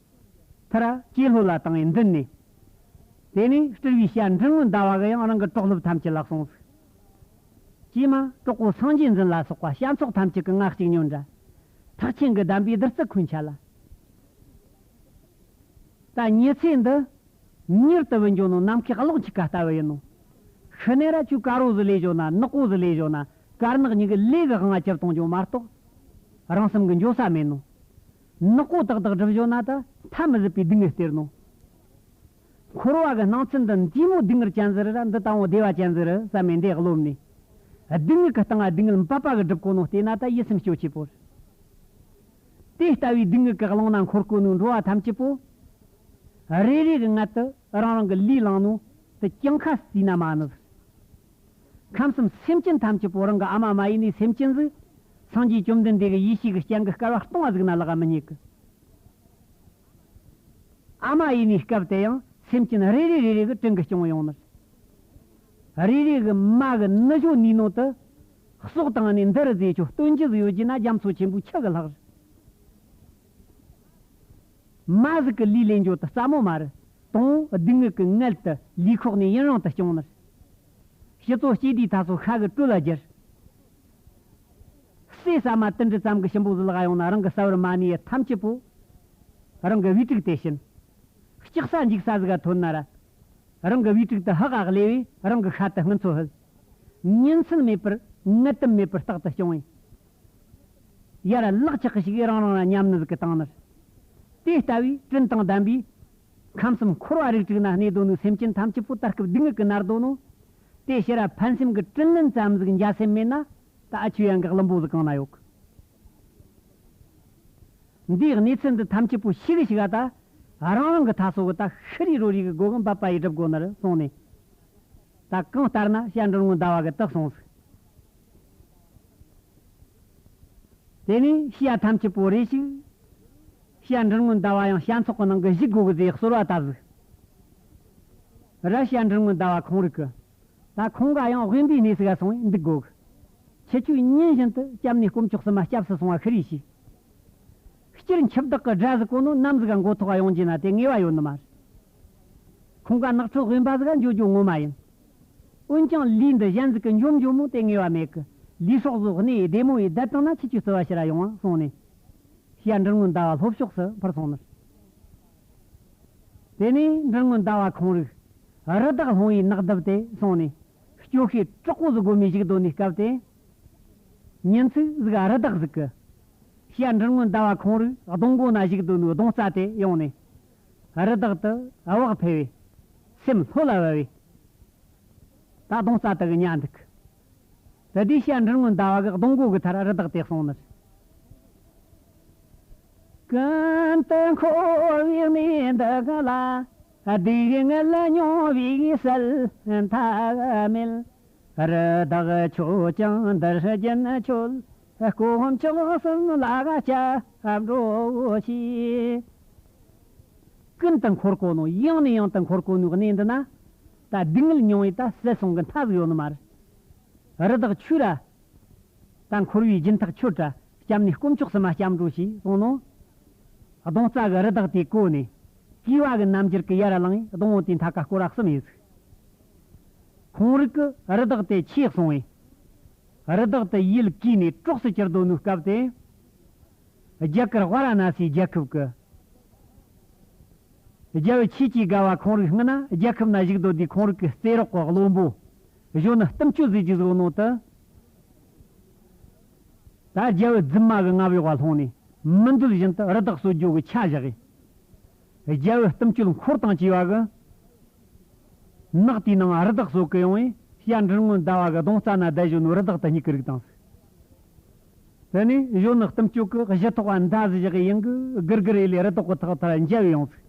མཐར་ཇེ་ལྷོད་ལ་བཏང་བའི་མདུན་ནས། དེ་ནས་སྤྲུལ་པའི་བྱ་འབྲིང་བུ་ཟླ་བ་གིས་ཡང་རང་གི་གྲོགས་སློབ་ཐམས་ཅད་ལ་གསུངས་སོ། ཀྱེ་མ་གྲོགས་པོ་སངས་རྒྱས་འཛིན་ལ་སོགས་པ་བྱ་ཚོགས་ཐམས་ཅད་ཀྱིས་ང་གཅིག་ཉོན་དྲ། ཐེག་ཆེན་གྱི་གདམས་པའི་བདུད་རྩི་ཁོ་ན་ཆ་ལ། ད་མྱི་ཚེ་འདི་མྱུར་དུ་བུད་འགྱོ་ནོ་ནམ་མཁའི་གློག་འཁྱུག་ཀ་ལྟ་བུ་ཡིན་ནོ། ཤི་ནས་ར་ཁྱོས་དཀར་པོ་ཟིག་ལས་ཞོ་ན་ནག་པོ་ཟིག་ལས་ཞོ་ན་དཀར་ནག་གཉིས་ཀྱི་ལས་ཀྱི་དབང་ང་ཁྱེར་གཏོང་རྒྱུ་མ་གཏོགས། རང་སེམས་ཀྱི་འགྱོ་ས་མེད་ནོ། ནག་པོ་ཏག་ཏག་སྒྲུབ་ཞོ་ན་ད་མཐའ་མི་བཟད་པའི་སྡུག་བསྔལ་སྟེར་ནོ། འཁོར་བ་གི་སྣང་ཚུལ་འདི་འདི་མོ་སྡུག་བསྔལ་ཅན་ཟིག་རེད་ར། འདི་ད་འོ་བདེ་བ་ཅན་ཟིག་རེད་བསམ་མེད་འདི་རློམ་ནས། སྡུག་བསྔལ་གྱི་སྟེང་ང་སྡུག་བསྔལ་འབབ་པ་གི་སྒྲུབ་གོ་ནོ་བལྟས་ན་ད་ཡིད་སེམས་སྐྱོ་ཆེ་པོ་རེད། དེ་ལྟ་བུའི་སྡུག་བསྔལ་གྱི་གླིང་ན་འཁོར་གོ་ནོ་འགྲོ་བ་ཐམས་ཅད་པོ། རེ་རེ་གི་མངལ་དུ་རང་རང་གི་ལུས་བླངས་ནོ་དེ་གྱངས་ཁ་བརྩིས་ན་མ་ནུབ། ཁམས་གསུམ་སེམས་ཅན་ཐམས་ཅད་པོ་རང་གི་ཨ་མ་མ་ཡིན་ནི་སེམས་ཅན་ཟིག་སངས་རྒྱས་བཅོམ་ལྡན་འདས་ཀྱི་ཡེ་ཤེས་ཀྱི་སྤྱན་གྱིས་སྐལ་བ་སྟོང་བ་ཟིག་ན་ལག་མི་རྙེད་གི། ཨ་མ་ཡིན་ནི་སྐབས་དེ་ཡང་སེམས་ཅན་རེ་རེ་རེ་རེ་གི་དྲིན་གྱིས་སྐྱོང་ཡོང་ནི། རེ་རེ་གི་མ་གི་ནུ་ཞོ་ནུས་ནོ་དེ། གསོག་བཏང་ནས་འདི་རུ་བཟོས་ཆོག་སྟོན་རྒྱུ་ཟིག་ཡོད་རྒྱུ་ན་རྒྱ་མཚོ་ཆེན་པོའི་ཆུ་གི་ལྷག་རེད། མ་ཟིག་གི་ལུས་ལེན་རྒྱུ་དེ་སླ་མོ་མ་རེད། དང་པོ་སྡུག་བསྔལ་གྱི་མངལ་དུ་ལུས་ཁོག་ནས་ཡུན་རིང་དུ་སྐྱོང་ནི། ཕྱི་ཚོ་སྐྱེ་དུས་ད་ཚོ་ཤ་གི་དྲོད་ལ་གྱུར། ཟས་ཟ་མ་དུད་འགྲོ་ཙམ་གྱི་ཞིམ་པོ་ཟིག་ལག་ཡོང་ན་རང་གི་ས་བོན་མ་ནུས་ཡ་ཐམས་ཅད་པོ། རང་གི་བུ་ཕྲུག་དེ་བྱིན། ལྕགས་ས་འཇིག་ས་ཟིག་ག་ཐོན་ན་ར། རང་གི་བུ་ཕྲུག་དེ་ཧག་ཧག་ལས་བས་རང་གི་ཤ་དེ་སྔུན་ཚོད་ཕུད། ཉིན་མཚན་མེད་པར་ངལ་དུབ་མེད་པར་རྟག་ཏུ་སྐྱོང་བས། ཡར་ལག་ཆགས་ཤིག་རང་རང་ལ་ཉམས་ནི་ཟིག་གི་བཏང་ནི། དེ་ལྟ་བུའི་དྲིན་དང་ལྡན་པའི་ཁམས་གསུམ་འཁོར་བ་རིགས་དྲུག་ན་གནས་སྡོད་ནོ་སེམས་ཅན་ཐམས་ཅད་པོ་དར་སྐབས་སྡུག་བསྔལ་གྱིས་མནར་སྡོད་ནོ། དེ་ཕྱིར་ར་ཕན་སེམས་ཀྱི་དྲིན་ལན་ཙམ་ཟིག་འཇལ་སེམས་མེད་ན་ད་ཨ་ཆོས་ཡན་གྱི་བླུན་པོ་ཟིག་གང་ན་ཡོད་གི། འདིའི་གནས་ཚུལ་འདི་ཐམས་ཅད་པོ་ཤེས་གི་ཞིག་ག་ད། རང་རང་གི་ཐ་སོ་གི་ད་ཤི་རི་རོ་རི་གི་སྒོ་གི་འབབ་པ་ཡི་སྒྲུབ་དགོ་ནི་རེད་གསུངས་ནས། ད་གང་ལྟར་ན་བཤད་འབྲིང་རྔོན་ཟླ་བ་གི་དག་གསུངས་ཟིག་དེ་ནས་བཤད་ཐམས་ཅད་པོ་རེ་ཞིག་བཤད་འབྲིང་རྔོན་ཟླ་བ་ཡང་བཤད་ཚོགས་ཀྱི་ནང་གི་བཞུགས་དགོ་གི་ཟེར་གསོལ་བ་བཏབ་ཟིག་ར་བཤད་འབྲིང་རྔོན་ཟླ་བ་ཁོང་རིག་གི་ད་ཁོང་ག་ཡང་དབེན་པའི་གནས་སུ་ག་སོང་བས་འདུག་དགོ་གི་ཁྱེད་ཆོས་ཉིན་བཞིན་དུ་སྐྱབས་གནས་དཀོན་མཆོག་གསུམ་མ་སྐྱབས་སུ་སོང་བ་ཤི་རེ་ཞིག་སྤྱིར་འཆི་བདག་གི་དགྲ་ཟིག་གོ་ནོ་ནམ་ཟིག་ག་མགོ་ཐོག་ག་ཡོང་རྒྱུ་ན་དེ་ངེས་པ་ཡོད་ནི་མ་རེད། ཁོང་ག་ནགས་ཁྲོད་དབེན་པ་ཟིག་ག་འགྱོ་རྒྱུ་ངོ་མ་ཡིན། འོན་ཀྱང་ལུས་འདི་གཞན་ཟིག་གི་འཇོམས་འཇོམས་མོ་དེ་ངེས་པ་མེད་གི་ལུས་སྲོག་བཟོ་གནས་བདེ་མོ་ཡི་བསྡད་བཏང་ན་ཁྱེད་ཆོས་བརྩི་བ་ཕྱིར་ར་ཡོང་བ་གསུངས་ནས། བཤད་འབྲིང་རྔོན་ཟླ་བ་ལྷོ་ཕྱོགས་སུ་འཕུར་སོང་ནི། དེ་ནས་འབྲིང་རྔོན་ཟླ་བ་ཁོང་རིག་རི་དྭགས་སློང་བའི་ནགས་གདབ་སྟེ་སོང་ནས། སྐྱོ་ཤས་དྲག་པོ་ཟིག་སྒོ་མོའི་བཞུགས་སྡོད་ནས་སྐབས་དེ། ཉིན་ཚིག་ཟིག་རི་དྭགས་ཟིག་གི་བཤད་འབྲིང་རྔོན་ཟླ་བ་ཁོང་རིག་གདོང་མགོ་ན་བཞུགས་སྡོད་ནས་གདོང་རྩ་དེ་ཡོང་ནས། རི་དྭགས་དེ་བག་ཕེ་བས། སེམས་ལྷོད་ལ་བབས་བས། ད་གདོང་རྩ་དེ་གི་ཉལ་འདུག་དེ་དུས་བཤད་འབྲིང་རྔོན་ཟླ་བ་གི་གདོང་མགོ་གི་མཐར་རི་དྭགས་དེ་སོང་ནི། ཀུན་ཏུ་འཁོར་བའི་གནས་འདི་ལ། སྡུག་བསྔལ་མྱོང་བའི་སྲིད་མཐའ་མེད། རི་དྭགས་ཁྱོད་ཀྱང་འདིར་སྦྱིན་ཆོད། དཀོན་མཆོག་གསུམ་ལ་སྐྱབས་འགྲོ་ཞེས། ཀུན་ཏུ་འཁོར་གོ་ནོ་ཡང་ནས་ཡང་དུ་འཁོར་གོ་ནོ་གནས་འདི་ན། ད་སྡུག་བསྔལ་མྱོང་བའི་ད་ཟད་སོང་གི་མཐའ་ཟིག་ཡོད་ནི་མ་རེད། རི་དྭགས་ཁྱོད་ར། ད་འཁོར་བའི་སྦྱིན་བདག་ཁྱོད་ར་སྐྱབས་གནས་དཀོན་མཆོག་གསུམ་མ་སྐྱབས་འགྲོ་ཞེས་གསུངས་ནོ། གདོང་རྩ་གི་རི་དྭགས་དེ་གོ་ནས་གུས་པ་གི་རྣམ་འགྱུར་གྱིས་ཡར་ལངས་གདོང་བོ་དེ་མཐའ་ཀ་སྐོར་ར་གསུམ་ཡིན་ཟིག་ཁོང་རིག་གི་རི་དྭགས་དེ་ཆས་སོང་བས། རི་དྭགས་དེ་ཡིད་གུས་ནས་གྲོགས་སུ་གྱུར་སྡོད་ནོ་སྐབས་དེ། རྒྱ་གར་ཝཱ་ར་ཎ་སིའི་རྒྱལ་ཁབ་ཀྱི་རྒྱལ་བུ་ཆོས་ཀྱི་དགའ་བ་ཁོང་རིག་སྔོན་ན་རྒྱལ་ཁབ་ན་བཞུགས་སྡོད་དུས་ཁོང་རིག་གི་རྩེ་རོགས་ཀྱི་བློན་པོ་གཞོན་ནུ་གཏུམ་སྤྱོད་ཟེར་རྒྱུ་ཟིག་ནོ་དེ། ད་རྒྱལ་བུ་རྫུན་མ་གི་མངའ་བདག་ལ་ལྷུང་ནས་མི་འདོད་བཞིན་དུ་རི་དྭགས་གསོད་རྒྱུ་གི་ཆ་བཞག་གི་རྒྱལ་བུ་གཏུམ་སྤྱོད་འཁོར་དང་བཅས་པ་གི་ནགས་དེའི་ནང་རི་དྭགས་གསོད་གི་ཡོང་བས། བཤད་འབྲིང་རྔོན་ཟླ་བ་གི་གདོང་རྩ་ན་བསྡད་བཞིན་ནོ་རི་དྭགས་དེ་གཉིད་ཀྱིས་རིག་བཏང་ཟིག་དེ་ནས་གཞོན་ནུ་གཏུམ་སྤྱོད་ཀྱིས་གཞི་ཐོག་ག་མདའ་ཟིག་བཞག་གི་ཡིན་གི་སྒུར་སྒུར་ཡེ་ལས་རི་དྭགས་ཀྱི་ཐག་ཐར་འཇབ་ཡོང་ཟིག་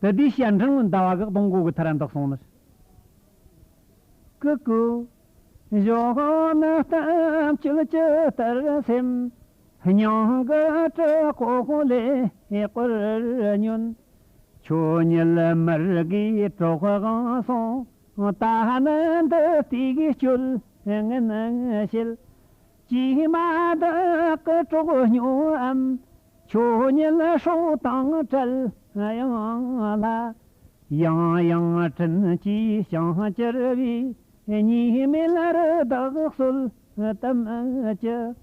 དེ་དུས་བཤད་འབྲིང་རྔོན་ཟླ་བ་གི་གདོང་མགོ་གི་མཐར་འདུག་སོང་ནི། ཀུ་ཀུ། གཞོན་ནུ་གཏམ་བཅོལ་ཇི་ལྟར་སེམས། སྙིང་གི་དྲི་གོག་ལས་སྐོར་ཉོན། ཁྱོད་ཉིད་མི་དགེའི་གྲོགས་དབང་སོང་། ད་ནི་འདི་ལྟའི་སྤྱོད་ངན་བྱེད། ཀྱེ་མ་བདག་གི་གྲོགས་སྨྱོའམ། ཁྱོད་ཉིད་སྲོག་དང་བྲལ་ཡང་སླ། ཡང་ཡང་དྲིན་གྱིས་བྱང་གྱུར་པའི། གཉིས་མེད་རི་དྭགས་གསོད་དམ་ཅི།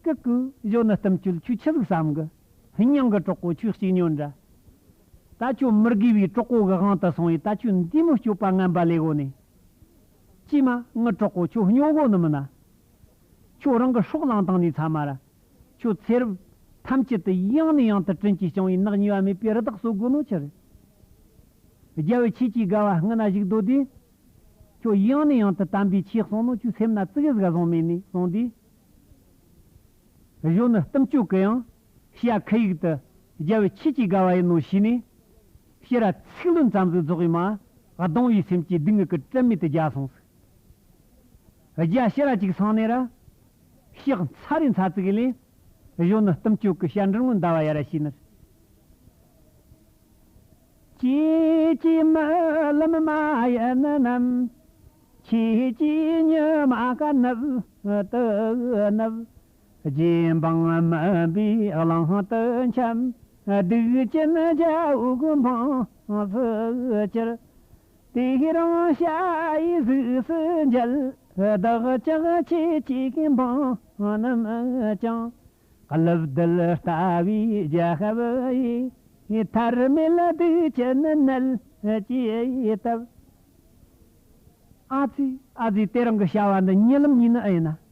ཀུ་ཀུ། གཞོན་ནུ་གཏུམ་སྤྱོད་ཁྱོད་ཆི་ཟིག་བསམ་གི་སྙིང་གི་གྲོགས་པོ་ཁྱོད་གཅིག་ཉོན་འདྲ། ད་ཁྱོད་མི་དགེ་བའི་གྲོགས་པོ་གི་དབང་དུ་སོང་བས་ད་ཁྱོད་འདི་མོ་སྤྱོད་པ་ངན་པ་ལས་གོ་ནས། ཀྱེ་མ་ངའི་གྲོགས་པོ་ཁྱོད་སྨྱོ་གོ་ནི་མིན་ན། ཁྱོད་རང་གི་སྲོག་བླངས་བཏང་ནས་ཚ་མ་ར། ཁྱོད་ཚེ་རབས་ཐམས་ཅད་དུ་ཡང་ནས་ཡང་དུ་དྲིན་གྱིས་བསྐྱངས་པའི་ནག་ཉེས་པ་མེད་པའི་རི་དྭགས་གསོད་དགོས་ནོ་ཆི་རེད། རྒྱལ་བུ་ཆོས་ཀྱི་དགའ་བ་སྔོན་ན་བཞུགས་སྡོད་དུས། ཁྱོད་ཡང་ནས་ཡང་དུ་དམ་པའི་ཆོས་གསུངས་ནོ་ཁྱོད་སེམས་ན་ཙི་གེ་ཟིག་བཟུང་མེད་ནས་གསུངས་དུས། གཞོན་ནུ་གཏུམ་སྤྱོད་ཀྱིས་ཡང་ཕྱི་ཁ་ཡིག་ཏུ་རྒྱལ་བུ་ཆོས་ཀྱི་དགའ་བ་ཡིན་ནོ་ཤེས་ནས། ཕྱིར་ར་ཚིག་ལན་ཙམ་ཟིག་རྫོགས་པའི་མ་གདུང་བའི་སེམས་ཀྱིས་སྡུག་བསྔལ་གྱི་དྲན་མེད་དུ་རྒྱལ་སོང་ཟིག་རྒྱལ་ཕྱིར་ར་ཅིག་སོང་ནས་ར། ཕྱག་འཚལ་རེ་འཚལ་ཙི་གེ་ལས། གཞོན་ནུ་གཏུམ་སྤྱོད་ཀྱིས་བཤད་འབྲིང་རྔོན་ཟླ་བ་ཡར་ར་ཞུས་ནི། ཁྱེད་ཀྱིས་རྨི་ལམ་མ་ཡིན་ནམ། ཁྱེད་ཀྱིས་ཉི་མ་ག་ནུབ་ཏུ་ནུབ། རྗེ་འབངས་མུན་པའི་གླིང་དུ་འཁྱམས། སྡིག་ཅན་རྒྱལ་པོའི་འབངས་སུ་གྱུར། དེ་རིང་ཞ་ཡི་གཟུགས་སུ་མཇལ། བདག་ཅག་ཁྱེད་ཀྱི་འབངས་རྣམས་ཀྱང་། ཀླུ་བདུད་ལྟ་བུའི་རྒྱལ་ཁབ་ཡི། ཐར་མེད་སྡིག་ཅན་ནད་ཀྱིས་བཏབ། ཨ་ཙི། ཨ་ཙི། དེ་རིང་གི་བྱ་བ་འདི་རྨི་ལམ་ཡིན་ནི་ཨེ་ཡིན་ན།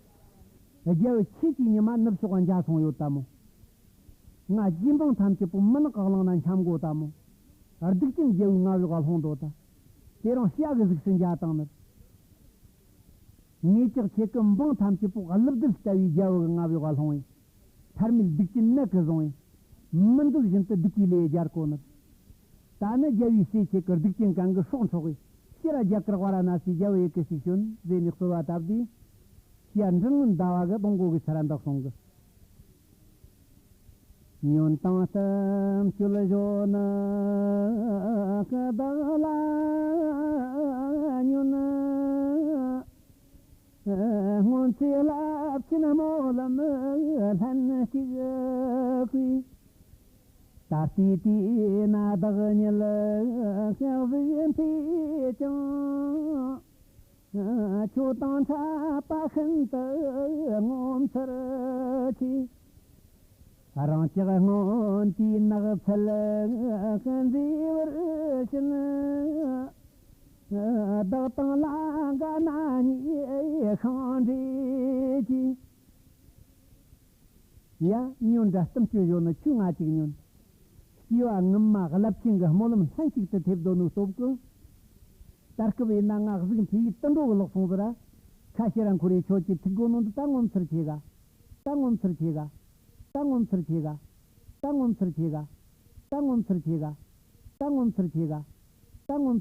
རྒྱལ་བུ་ཁྱེད་ཀྱིས་ཉི་མ་ནུབ་ཕྱོགས་མཇལ་སོང་ཡོད་དམ་མོ། ང་རྗེ་འབངས་ཐམས་ཅད་པོ་མུན་ནག་གི་གླིང་ན་འཁྱམས་དགོས་དམ་མོ། སྡིག་ཅན་རྒྱལ་བོའི་མངའ་འོག་ལ་ལྷུང་འདུག་ད། དེ་རིང་ཞ་གི་གཟུགས་སུ་མཇལ་བཏང་ནི། ངེད་ཅག་ཁྱེད་ཀྱི་འབངས་ཐམས་ཅད་པོ་ཀླུ་བདུད་ལྟ་བུའི་རྒྱལ་བོ་གི་མངའ་འོག་ལ་ལྷུང་བས། ཐར་མེད་སྡིག་ཅན་ནད་ཀྱིས་བཟུང་བས། མི་འདོད་བཞིན་དུ་སྡིག་པའི་ལས་སྦྱར་གོ་ནི། ད་ནི་རྒྱལ་བའི་སྲས་ཆེ་གི་སྡིག་ཅན་གང་གི་སྲོག་འཕྲོག་གི། ཤེས་ར་རྒྱ་གར་ཝཱ་ར་ཎ་སིའི་རྒྱལ་བུ་ཡི་གེ་ཞིག་བྱོན་ཟེར་ནས་གསོལ་བ་བཏབ་དུས། ཤེས་ཡ་འབྲིང་ངོ་ཟླ་བ་གི་གདོང་གོ་གི་ཚར་འདག་སོང་གི། ཉོན་དང་གཏམ་སྤྱོད་བཞོན་ནི་བདག་ལ་ཉོན། སྔོན་ཚེ་རླབས་ཆེན་སྨོན་ལམ་ལྷན་ཅིག་གུས། ད་ལྟའི་དུས་ན་བདག་ཉིད་གཟུགས་འཕེལ་ཀྱང་། ཁྱོད་དང་འཕྲད་པ་ཤིན་ཏུ་ངོ་མཚར་ཆེ། རང་ཅག་སྔོན་དུས་ནགས་ཚལ་མཛེས་པར་ཕྱིན། བདག་དང་ལ་འགའ་ན་ཉེ་ཤིང་འབྲེལ་གྱིས། ཡ། ཉོན་དྲ་གཏམ་སྤྱོད་བཞོན་ནི་ཆུ་ང་གཅིག་ཉོན། སྐྱེ་བ་སྔོན་མ་རླབས་ཆེན་གྱི་སྨོན་ལམ་ལྷན་ཅིག་ཏུ་ཐེབས་དོ་ནུ་སྟོབས་ཀྱིས། ད་སྐབས་ཡིན་ན་ང་གཟུགས་འཕེལ་ཡིད་དུད་འགྲོ་གི་ལོག་སོང་ཟེར་ར། ཁ་ཤས་ར་འཁོར་ཡི་ཁྱོད་ཀྱི་ཐུག་དགོ་ནོ་འདི་ད་ངོ་མཚར་ཆེ་ག། ད་ངོ་མཚར་ཆེ་ག། ད་ངོ་མཚར་ཆེ་ག། ད་ངོ་མཚར་ཆེ་ག། ད་ངོ་མཚར་ཆེ་ག། ད་ངོ་མཚར་ཆེ་ག། ད་ངོ་མཚར།